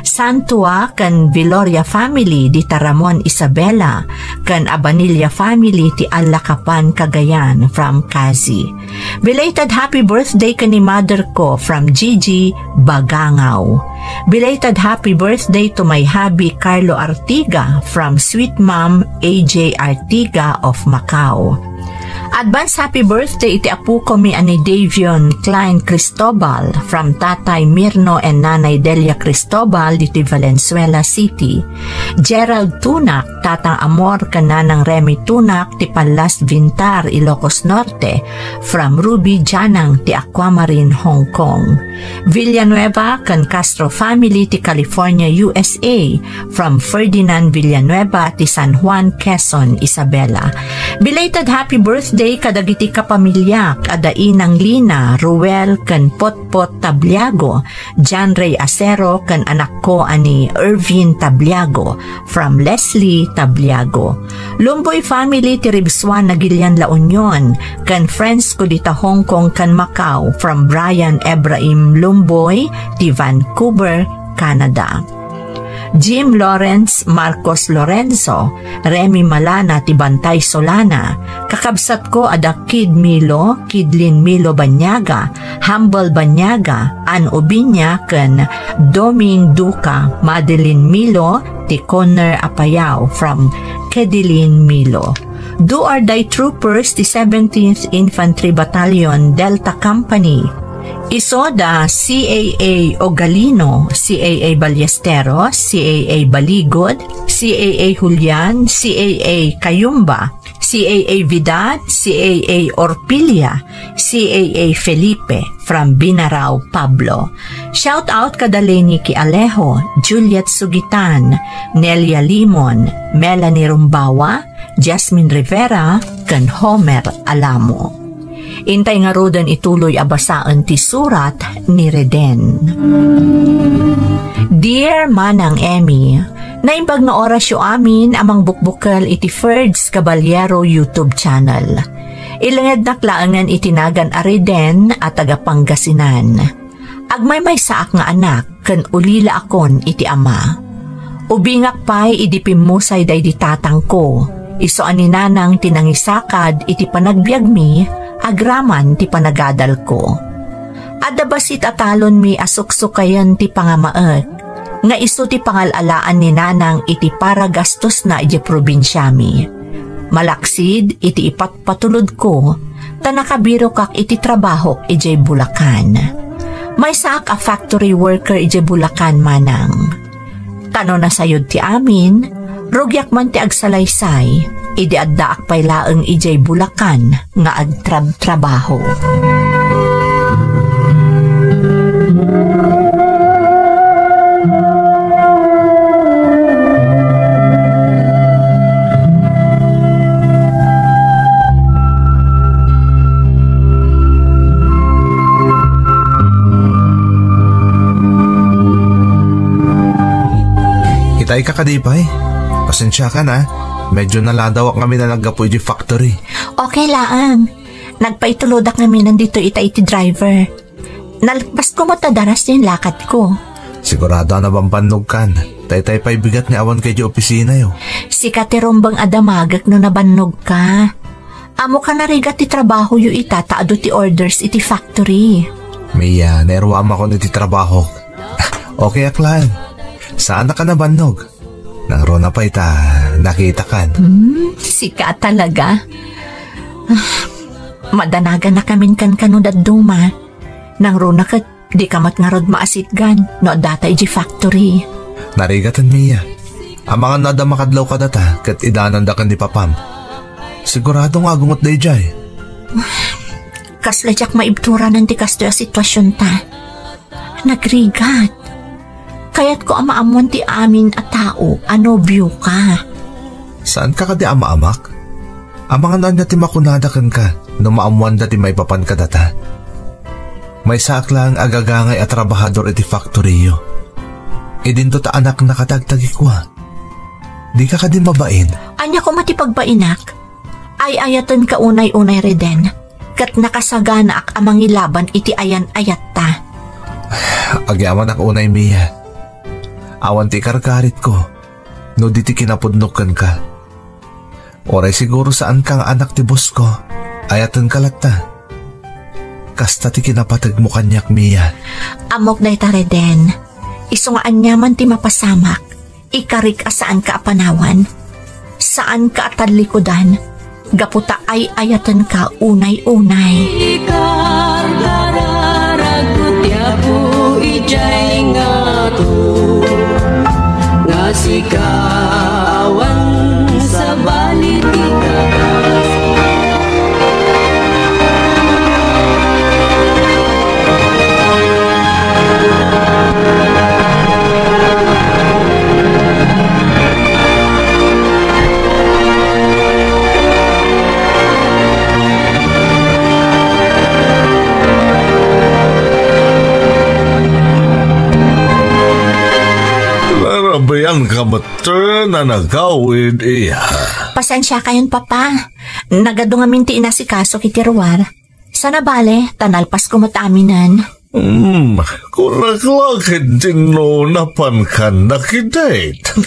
Santua ken Viloria family di Taramon, Isabela, ken Abanilla family ti Alacapan, Cagayan, from Kazi. Belated happy birthday ken ni mother ko from Gigi Bagangao. Belated happy birthday to my hubby Carlo Artiga from Sweet Mom A J Artiga of Macau. Advance happy birthday iti apukomi a ni Davion Klein Cristobal from Tatay Mirno and Nanay Delia Cristobal diti Valenzuela City. Gerald Tunak, Tatang Amor ken Nanang Remy Tunak ti Pallas Vintar, Ilocos Norte, from Ruby Janang ti Aquamarine, Hong Kong. Villanueva ken Castro family ti California, U S A, from Ferdinand Villanueva ti San Juan, Quezon, Isabela. Belated happy birthday kadagiti kapamiliak a da Inang Lina, Ruel, ken Potpot Tabliago, John Ray Acero, ken anakko a ni Ervin Tabliago, from Leslie Tabliago. Lumboy family ti Ribsuan, Nagilian, La Union, ken friends ko dita Hong Kong ken Macau, from Brian Ephraim Lumboy ti Vancouver, Canada. Jim Lawrence, Marcos Lorenzo, Remy Malana ti Bantay, Solana, kakabsatko a da Kid Milo, Kidlin Milo Banyaga, Humble Banyaga, Ann Ubiña, ken Doming Duca, Madeline Milo, ti Conner Apayao from Kedilin Milo. Do or Die Troopers ti seventeenth Infantry Battalion, Delta Company. Isu da C A A Ogalino, C A A Ballesteros, C A A Baligod, C A A Julian, C A A Cayumba, C A A Vidal, C A A Orpilia, C A A Felipe, from Binarao, Pablo. Shout out kada Lenny Kialejo, Juliet Sugitan, Nelia Limon, Melanie Rumbawa, Jasmine Rivera, ken Homer Alamo. Intay ngaruden ituloy a basaen ti surat ni Reden. Dear Manang Emmy, naimbag nga orasyo amin a mangbukbukel iti Ferds Caballero YouTube channel. Ilengednak laengen iti nagan a Reden a taga Pangasinan. Agmaymaysaak nga anak ken ulilaakon iti ama. Ubingak pay idi pimmusay daydi tatangko, isu a ni nanang ti nangisakad iti panagbiagmi agraman ti panagadalko. Adda bassit a talonmi a suksukayen ti pangamaek, nga isu ti pangal-alaan ni nanang iti paragastosna idiay probinsiami. Malaksid iti ipatpatulodko, ta nakabirokak iti trabahok idiay Bulacan. Maysaak a factory worker idiay Bulacan, manang. Ta no nasayod ti amin, rugiak man ti agsalaysay, idi addaak pay laeng idiay Bulacan nga agtrabtrabaho. Tay ka kadi pay? Pasensiakan, a. Medyo naladawak ngamin a naggapu iti factory. Okay laeng. Nagpaitulodak ngamin ditoy ita iti driver. Nalpasko met a daras ti inlakadko. Sigurado a nabambannogkan. Tay tay pay bigat nga awan kay di opisinayo. Sika ti rumbeng a damagek no nabannogka. Ammok a narigat ti trabahoyo ita ta adu ti orders iti factory. Mia, nairwamakon iti trabahok. Okay ak laeng. Saanak a nabannog. Nangruna pay ta nakitakan. Hmm, sika talaga. Ah, madanagannakamin kankano dadduma. Nangruna ket dika met ngarud maasitgan no adda ta iti factory. Narigaten, Mia. Amangan no adda makadlaw kadata ket idananda ken ni papam. Sigurado nga agungot daydiay. Kasla diak maibturanan ti kastoy a sitwasionta. Nagrigat. Kayatko a maammuan ti amin a tao a nobioka. Saanka kadi a maamak? Amangan ania ti makunada kenka no maammuanda ti maipapan kadata? Maysaak laeng a gagangay a trabahador iti faktoriyo. Idinto ta anakna kadi agtagikua. Dika kadi mabain? Ania koma ti pagbainak? Ay-ayatenka unay-unay, Reden. Ket nakasaganaak a mangilaban iti ayan-ayatta. Agyamanak unay, Mia. Awan ti ikarkaritko no di ti kinapudnok kenka. Uray siguro saanka nga anak ti bosko, ayatenka latta. Kasta ti kinapategmo kaniak, Mia. Ammok dayta, Reden. Isu nga aniaman ti mapasamak, ikarik a saanka a panawan. Saanka a tallikudan, gapu ta ay-ayatenka unay-unay. Ikarkararagko ti Apo idiay ngato, nga sika awan sabali ti kakas. Narabian ka met a nagawid, iha. Pasensiakayon, Papa. Nagadu ngamin ti inasikaso iti ruar. Saan a bale, ta nalpasko met aminen. Hmm, kunak la ket dinno napanka nakidate.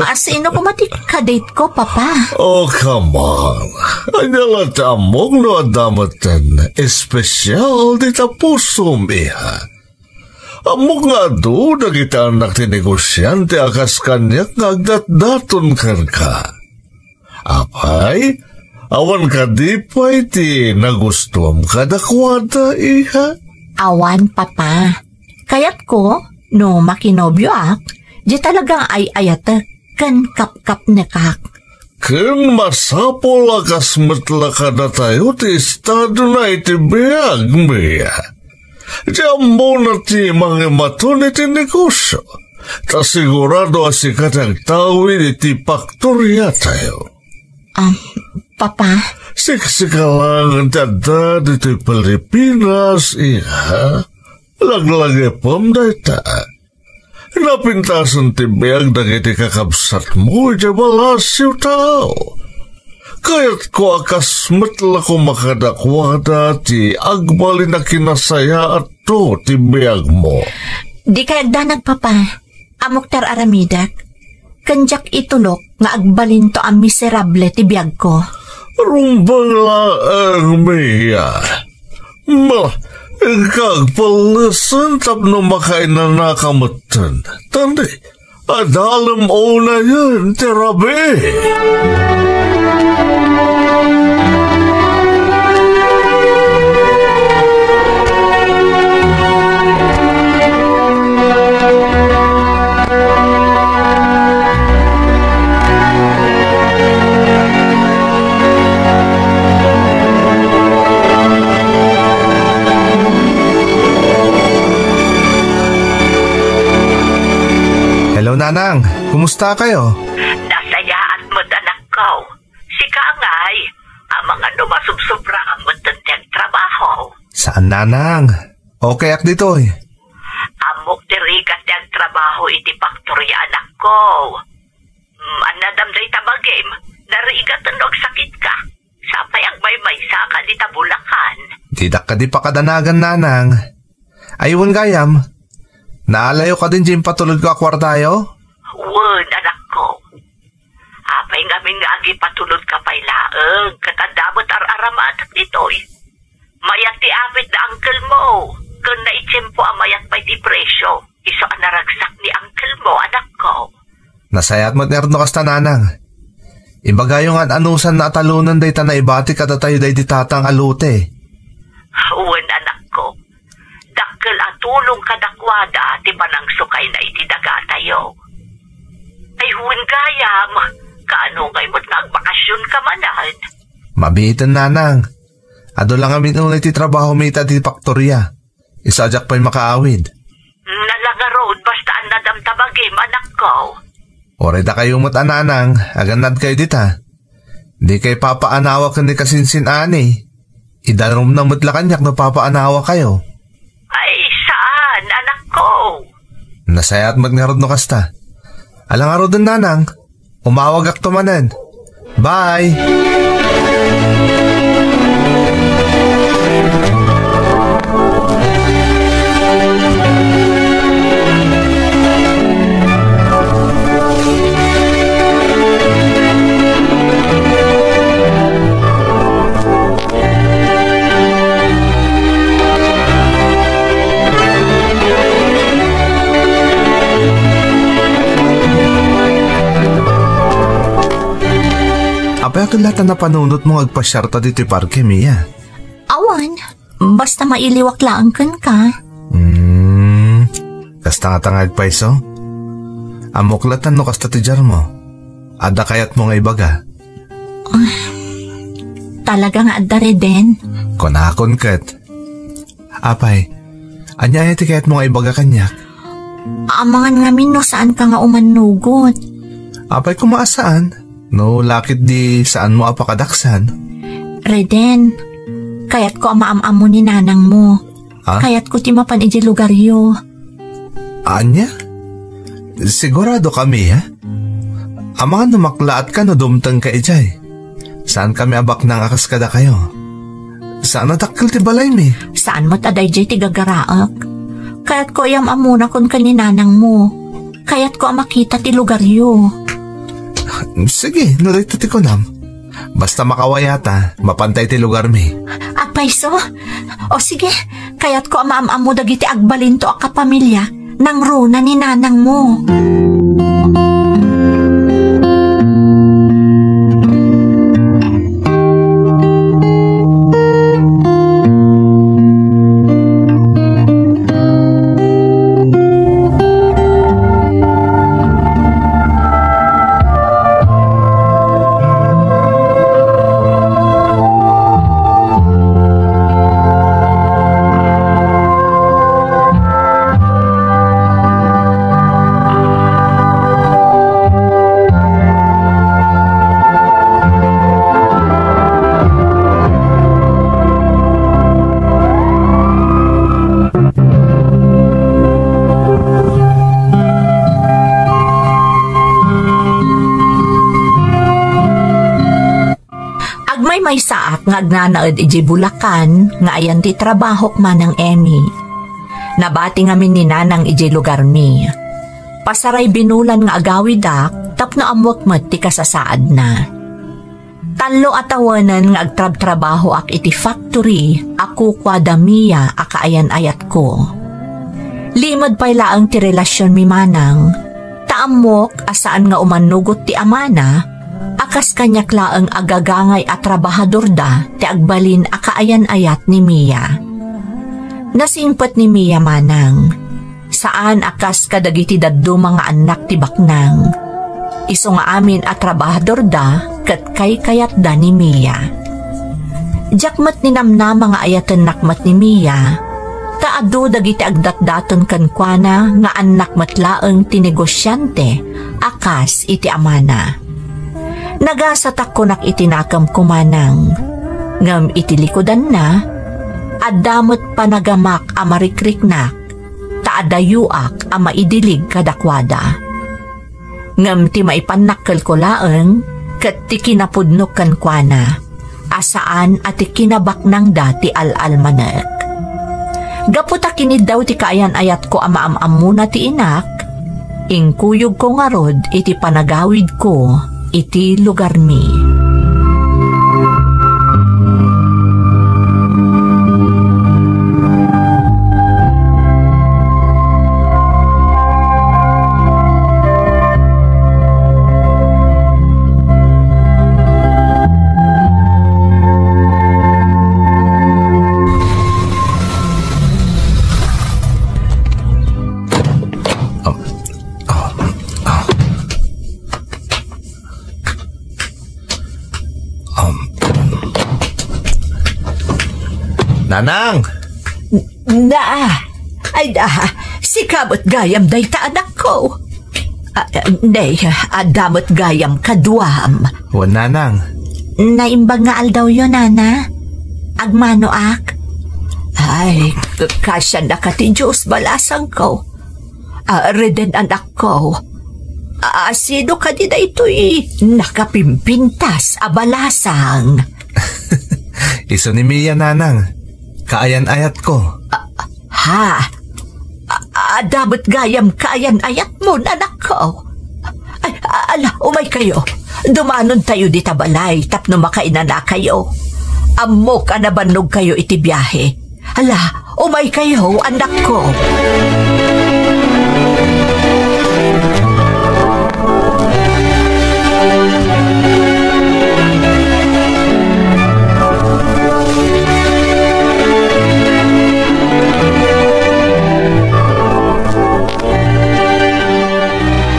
A, sino koma ti kadate ko, Papa? Oh, come on. Ania la ti ammok no adda metten espesyal dita pusom, iha? Ammok nga adu dagiti annak ti negosiante a kas kaniak nga agdatdaton kenka. Apay, awan kadi pay ti nagustuam kadakuada, iha? Awan, Papa. Kayatko, no makinobioak, di talaga nga ay-ayatek ken kapkapnekak. Ken masapul a kas met la kadatayo ti estadona iti biag, Mia. Ti ammona ti mangimaton iti negosio, ta sigurado a sika ti agtawid iti faktoriatayo. Um, Papa? Siksika laeng ti adda ditoy Pilipinas, iha. Laglagipem dayta. Napintasen ti biag dagiti kakabsatmo idiay Palacio, tao. Kayatko a kas met la koma kadakuada ti agbalin a kinasayaatto ti biagmo. Dikay agdanag, Papa. Ammok ti ar-aramidek. Ken diak itulok nga agbalinto a miserable ti biagko. Rumbeng laeng, Mia. Ma, inka agpellesen tapno makainanaka metten. Tandi, adalem unayen ti rabii. Hello, Nanang. Kumusta kayo? Nasayaat met, anakko. Sika ngay, amangan no masubsobraam met ti agtrabaho. Saan, Nanang? Okay ak ditoy. Ammok ti rigat ti trabaho iti faktorya, anakko. Mm, annadam dayta bagim, narigat no agsakitka. Sapay agmaymaysa ka dita Bulacan. Didak kadi pakadanagan, nanang. Ay, wen gayam, naalayo kadin diay impatulodko a kuartayo? Wen, anakko. Apay ngamin nga agipatulodka pay laeng, ket adda met ar-aramatek ditoy. Mayat ti apit da uncle mo, ken naitiempo a mayat pay ti presio. Isu a naragsak ni uncle mo, anakko. Nasayaat met ngarud no kasta, nanang. Ibagayo nga ad-anusanna a talonen dayta naibatik a datayo daydi tatang a lote. Wen, anakko. Dakkel a tulong kadakuada ti panangsukayna iti dagatayo. Ay, wen gayam, kaano ngay met nga agbakasionka manen? Mabiiten, nanang. Adu la ngamin unay ti trabahomi ita ti faktoria. Isu a diak pay makaawid. Nala ngarud, basta annadam ta bagim, anakko. Uray dakayo met a nanang, agannadkayo dita. Dikay papaanawa ken ni kasinsin-ani. Idarumna met la kaniak no papaanawakayo. Ay, saan, anakko. Nasayaat met ngarud no kasta. Ala ngaruden, nanang. Umawagakto manen. Bye! Apay, akin latta napanunotmo nga agpasiarta ditoy parke, Mia? Awan, basta mailiwak laeng kenka. Hmm, kasta ngata nga agpayso? Ammok latta no kasta ti diarmo. Adda kayatmo nga ibaga? Ah, talaga nga adda, Reden. Kunakon ket. Apay, ania aya ti kayatmo nga ibaga kaniak? Amangan ngamin no saanka nga umannugot. Apay koma a saan, no lakit di saanmo a pakadaksan. Reden, kayatko a maam-ammo ni nanangmo. Ha? Kayatko ti mapan idiay lugaryo. Ania? Sigurado kami, ha? Amangan no maklaat ka no dumteng ka idiay. Saan kami a baknang a kas kadakayo. Saan a dakkel ti balaymi. Saan met a daydiay ti gagaraek. Kayatko a yam-ammona kun ken ni nanangmo. Kayatko a makita ti lugaryo. Sige, no dayta ti kunam. Basta makawayata, mapantay ti lugarmi. Agpayso? O sige, kayatko a maam-ammo dagiti agbalinto a kapamilya, nangruna ni nanangmo. Agmaymaysaak nga agnanaed idiay Bulacan nga ayan ti trabahok, Manang Emmy. Nabati ngamin ni Nanang idiay lugarmi. Pasaray binulan nga agawidak tapno ammoek met ti kasasaadna. Tallo a tawenen nga agtrabtrabahoak iti factory a kukuada Mia a kaayan-ayatko. Limed pay laeng ti relasionmi, Manang, ta ammok a saan nga umannugot ti amana a kas kaniak laeng a gagangay a trabahadorda ti agbalin a kaayan-ayat ni Mia. Nasingpet ni Mia, Manang. Saan a kas kadagiti dadduma nga annak ti baknang. Isu nga amin a trabahadorda ket kaykayatda ni Mia. Diak met ninamnama nga ayatennak met ni Mia, ta adu dagiti agdatdaton kenkuana nga annak met laeng ti negosiante a kas iti amana. Nagasatak kunak iti nakemko, Manang, ngem iti likudanna, adda met panagamak a marikriknak. ta adayoak a maidilig kadakuada. Ngem ti maipannak kelko laeng ket ti kinapudnok kenkuana, a saan a ti kinabaknangda ti al-almanek. Gapu ta kiniddaw ti kaayan-ayatko a maam-ammona ti inak, inkuyogko ngarud iti panagawidko iti lugarmi. Um. Nanang! Na, ay, ah, sika met gayam dayta, anakko. Ah, ne, adda met gayam kaduam. Wen, Nanang. Naimbag nga aldawyo, Nana. Agmanoak. Ay, kasiannaka ti Dios, balasangko. Ah, Reden, anakko. Ah, sino kadi daytoy nakapimpintas a balasang? Isu ni Mia, Nanang. Kaayan-ayatko. Ah, ha? Ah, adda met gayam kaayan-ayatmo, anakko. Ay, ah, ala, umaykayo. Dumanontayo dita balay tapno makainanakayo. Ammok a nabannogkayo iti biahe. Ala, umaykayo, anakko.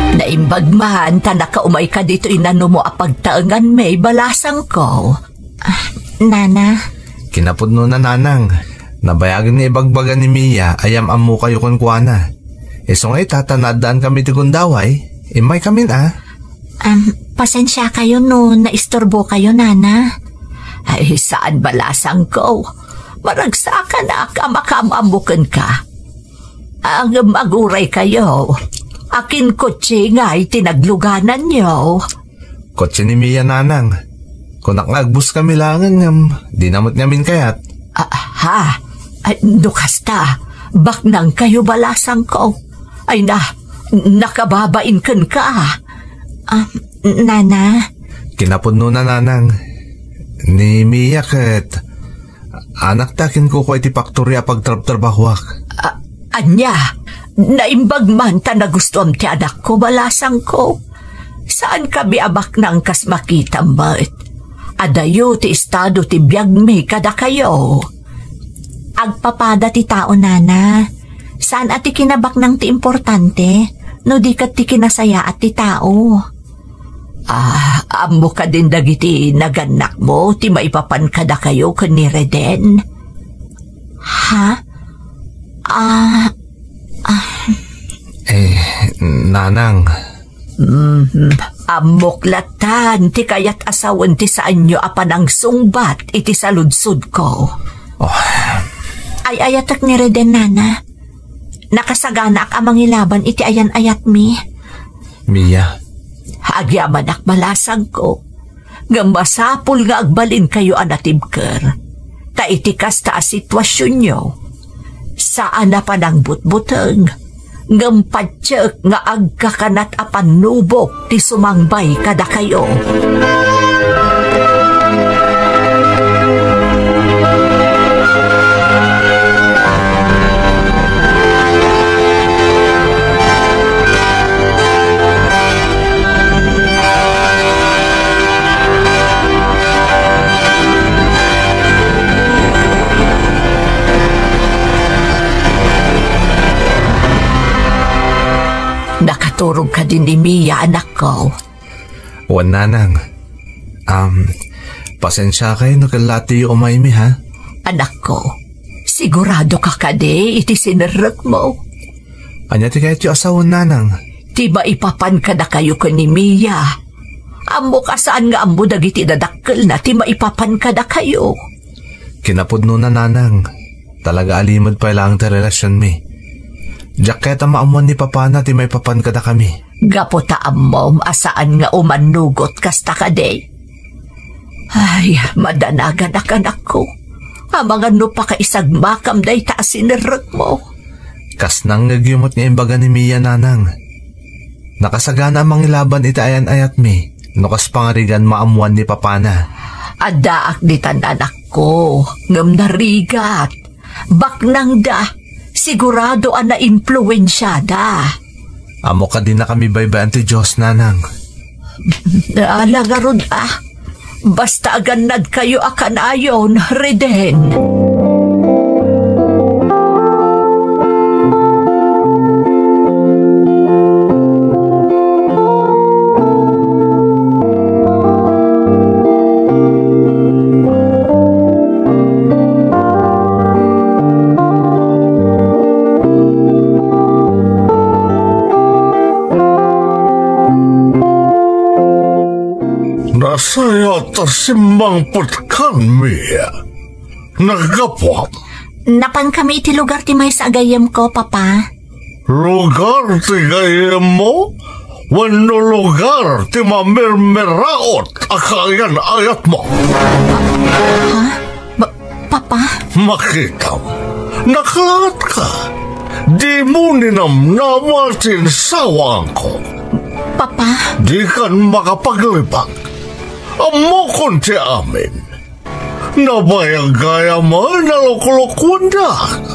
Naimbag man ta nakaumayka ditoy nanumo a pagtaenganmi, balasangko. Ah, Nana. Kinapudnona, Nanang. Nabayagen nga ibagbaga ni Mia a yam-ammokayo kenkuana. Isu nga ita ta naaddankami ti gundaway, immaykamin a. Am, pasensiakayo no naisturbokayo, Nana. Ay, saan, balasangko. Maragsakanak a makaam-ammo kenka. Ngem aguraykayo. Akin kotse ngay ti naglugananyo. Kotse ni Mia, Nanang. Kunak nga agbuskami laengen ngem dina met ngamin kayat. Ah, ha? Ay, no kasta, baknangkayo, balasangko. Ay na, nakababain kenka. Ah, Nana? Kinapudnona, Nanang. Ni Mia ket anakta kinkukua iti faktori a pagtrabtrabahoak. A-, ania? Naimbag man ta nagustuam ti anakko, balasangko. Saankami a baknang kas makitam met. Adayo ti estado ti biagmi kadakayo. Agpapada ti tao, Nana. Saan a ti kinabaknang ti importante, no di ket ti kinasayaat ti tao. Ah, ammo kadin dagiti nagannakmo ti maipapan kadakayo ken ni Reden? Ha? Ah, ah. Eh, Nanang. Mhm. Ammok latan ti kayat a sawen ti saanyo a panangsungbat iti saludsodko. Oh. Ay-ayatek ni Reden, Nana. Nakasaganaak a mangilaban iti ayan-ayatmi. Mia. Agyamanak, balasangko. Ngem masapul nga agbalinkayo a natibker. Ta iti kasta a situasionyo, saan a panangbutbuteng, ngem patiek nga agkakanat a pannubok ti sumangbay kadakayo. Nakaturog kadi ni Mia, anakko? Wen, Nanang. Am, pasensiakay no kallatiyo umaymi, ha? Anakko, sigurado ka kadi iti sinerrekmo? Ania ti kayatyo a sawen, Nanang? Ti maipapan kadakayo ken ni Mia. Ammok a saan nga ammo dagiti dadakkelna ti maipapan kadakayo. Kinapudnona, Nanang. Talaga a limed pay laeng ti relasionmi. Diak kayat a maammuan ni papana ti maipapan kadakami. Gapu ta ammom a saan nga umannugot kasta kadi. Ay, madanaganak, anakko. Amangan no pakaisagmakam dayta a sinerrekmo. Kas nangngegyo met nga imbaga ni Mia, nanang. Nakasagana a mangilaban iti ayan-ayatmi no kas pangarigan maammuan ni papana. Addaak ditan, anakko, ngem narigat. Baknangda, sigurado a naimpluensiada. Ammo kadi nakami baybay-an ti Dios, nanang. Ala ngarud a. Basta agannadkayo a kanayon, Reden. Nasayaat a simmangpetkan, Mia. Naggapuam. Napankami iti lugar ti maysa a gayyemko, Papa. Lugar ti gayyemmo? Wenno lugar ti mamirmiraot a kaayan-ayatmo? Ha? Pa-, Papa? Makitam, nakaangatka. Dimo ninamnama ti insawaanko. Papa? Dikan makapaglibak. Ammokon ti amin. Nabayag gayam a naluklukuendak.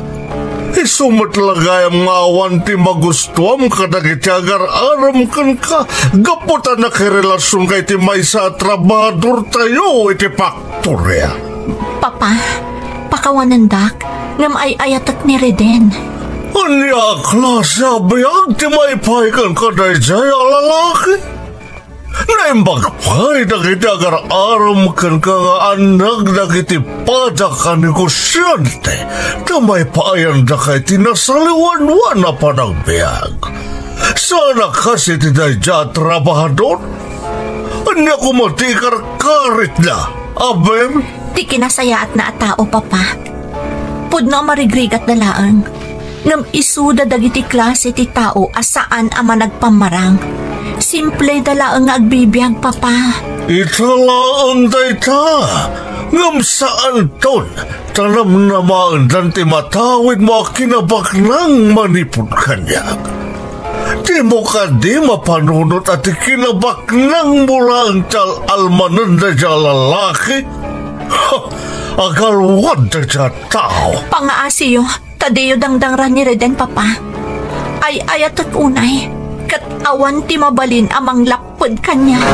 Isu met la gayam nga awan ti magustuam kadagiti agar-arem kenka gapu ta nakirelasionka iti maysa a trabahadortayo iti faktoria. Papa, pakawanendak, ngem ay-ayatek ni Reden. Ania a klase a biag ti maipaay kenka daydiay a lalaki? Naimbag pay dagiti agar-arem kenka nga annak dagiti padak a negosiante, ta maipaayandaka iti nasaliwanwan a panagbiag. Saan a kas iti daydiay a trabahador? Ania koma ti ikarkaritna, Abem? Ti kinasayaatna a tao, Papa. Pudno a marigrigatda laeng. Ngem isuda dagiti klase ti tao a saan a managpammarang. Simpleda laeng nga agbibiag, Papa. Ita laeng dayta, ngem saanton ta namnamaendan ti matawidmo a kinabaknang manipud kaniak. Dimo kadi mapanunot a ti kinabaknangmo laeng ti al-almanen daydiay a lalaki? Ha! Agalwad daydiay a tao! Pangaasiyo, ta diyo dangdangra ni Reden, Papa. Ay-ayatek unay, ket awan ti mabalin a manglapped kaniak.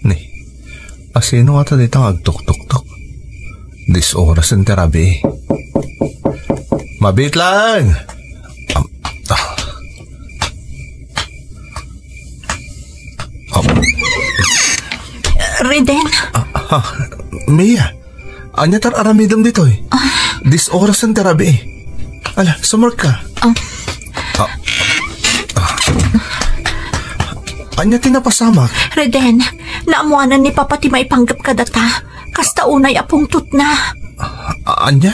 Ni, asino ngata dita nga agtuktoktok? Dis oras ti rabii. Mabiit laeng! Am-, ah. Am-, Reden? Ah, ah, Mia, ania ti ar-aramidem ditoy? Ah. Dis oras ti rabii. Ala, sumrekka. Ah. Ah. Ah. Ania ti napasamak? Reden, naammoanan ni Papa ti maipanggep kadata. Kasta unay a pungtotna. Ah, ania?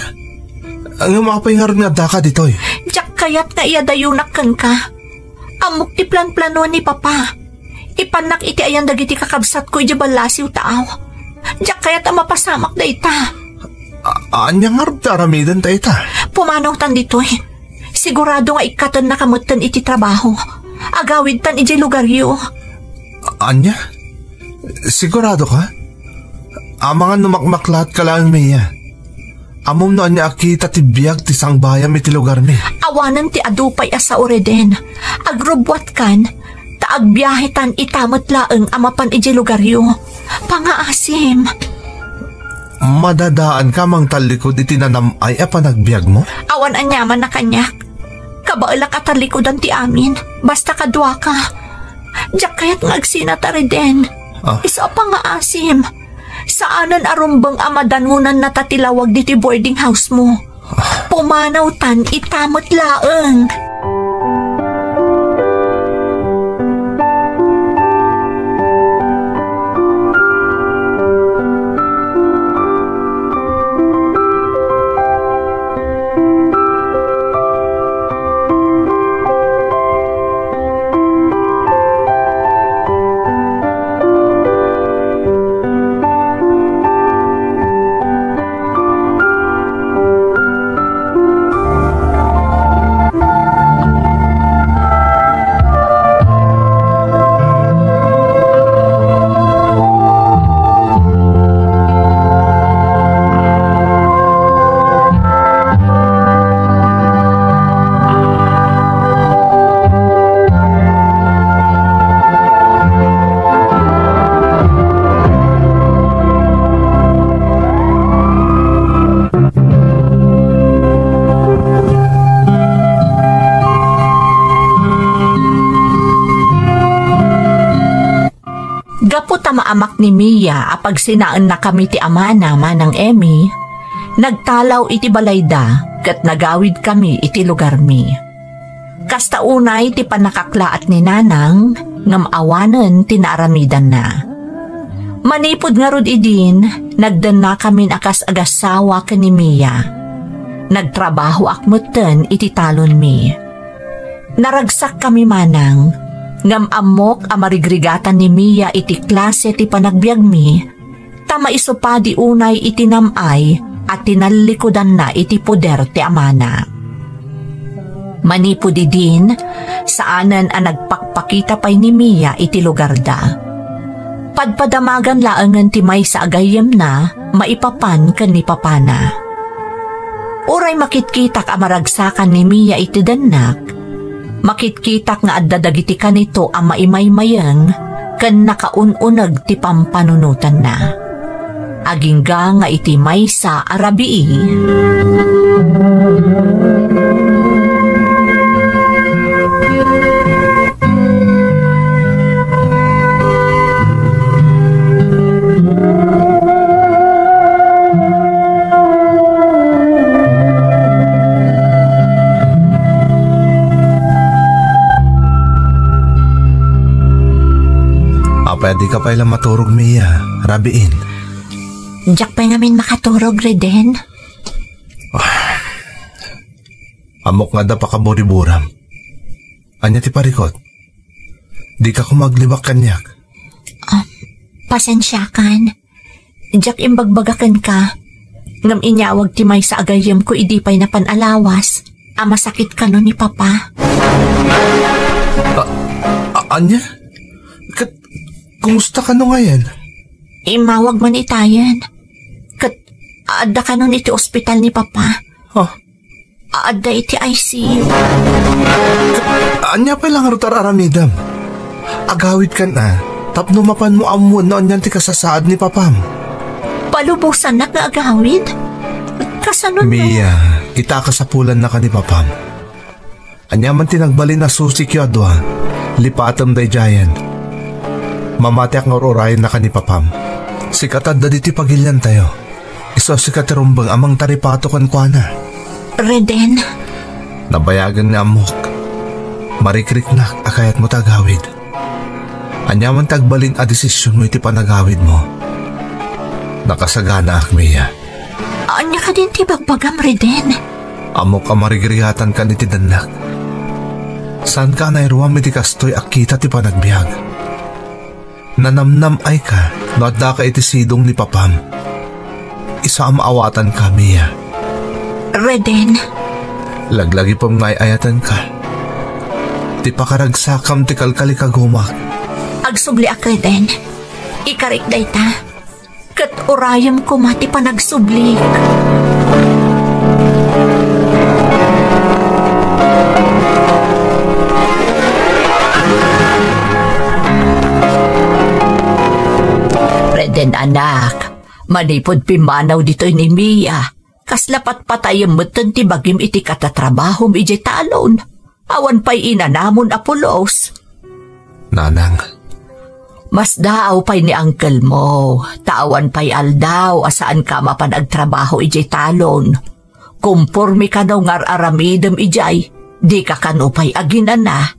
Ngem apay ngarud nga addaka ditoy? Diak kayat nga iyadayonak kenka. Ammok ti planplano ni Papa. Ipannak iti ayan dagiti kakabsatko idiay ballasiw ta aw. Diak kayat a mapasamak dayta. A-, ania ngarud ti aramiden dayta? Pumanawtan ditoy. Sigurado nga ikkatennaka metten iti trabaho. Agawidtan idiay lugaryo. A-, ania? Sigurado ka? Amangan no makmaklaatka laeng, Mia. Ammom no ania a kita ti biag ti sangbayam iti lugarmi. Awanen ti adu pay a sao, Reden. Agrubbuatkan, ta agbiahetan ita met laeng a mapan idiay lugaryo. Pangaasim. Madadaanka a mangtallikud iti nanam-ay a panagbiagmo? Awan aniaman a kaniak. Kabaelak a talikudan ti amin. Basta kaduaka. Diak kayat nga agsinata, Reden. Ah. Isu a pangngaasim. Saanen a rumbeng a madanonannata ti lawag ditoy boarding house mo. Pumanawtan ita met laeng. Gapu ta maamak ni Mia a pagsinaennakami ti amana, Manang Emmy, nagtalaw iti balayda ket nagawidkami iti lugarmi. Kasta unay ti pannakaklaat ni Nanang, ngem awanen ti naaramidanna. Manipud ngarud idin, nagdennakamin a kas agassawa ken ni Mia. Nagtrabahoak metten iti talonmi. Naragsakkami, Manang, ngem ammok a marigrigatan ni Mia iti klase ti panagbiagmi, ta maisu padi unay iti nam-ay a tinallikudanna iti poder ti amana. Manipud idin, saanen a nagpakpakita pay ni Mia iti lugarda. Padpadamagan laengen ti maysa a gayyemna maipapan ken ni papana. Uray makitkitak a maragsakan ni Mia iti dennak, makitkitak nga adda dagiti kanito a maimaymayeng ken nakaun-uneg ti pampanunotanna. Agingga nga iti maysa a rabii. Apay a dika pay la maturog, Mia? Rabiin. Diak pay ngamin makaturog, Reden. Ammok nga adda pakaburiburam. Ania ti parikut? Dika koma aglibak kaniak. Ah, pasensiakan. Diak imbagbaga kenka. Ngem inyawag ti maysa a gayyemko idi pay napan a lawas a masakit kano ni Papa. A-, a-, ania? Ket kumusta kano ngayen? Immawag man itayen. Ket adda kanon iti ospital ni Papa. Ah, Adda iti I C U. Ania pay la ngarud ti ar-aramidem? Agawidkan a, tapno mapanmo ammoen no anian ti kasasaad ni Papam. Palubosannak nga agawid? Kasano no? Mia, ita a kasapulannaka ni Papam. Ania man ti nagbalin a susikyo a dua, lipatem daydiayen. Mamatiak nga ur-urayennaka ni Papam. Sika ti adda ditoy pagiliantayo. Isu a sika ti rumbeng a mangtaripato kenkuana. Reden. Nabayagen nga ammok. Marikriknak a kayatmo ti agawid. Ania man ti agbalin a desisionmo iti panagawidmo, nakasaganaak, Mia. Ania kadin ti bagbagam, Reden? Ammok a marigrigatankan iti dennak. Saanka a nairuam iti kastoy a kita ti panagbiag. Nanamnam-ayka no addaka iti sidong ni Papam. Isu a maawatanka, Mia. Reden. Laglagipem nga ay-ayatenka. Ti pakaragsakam ti kalkalikagumak. Agsubliak, Reden. Ikarik dayta. Ket urayem koma ti panagsublik. Reden, anak, manipud pimmanaw ditoy ni Mia, kasla patpatayem metten ti bagim iti katatrabahom idiay talon. Awan pay inanamon a pulos. Nanang. Masdaaw pay ni uncle mo, ta awan pay aldaw a saanka mapan agtrabaho idiay talon. Komporme kano nga ar-aramidem idiay, dika kano pay aginana.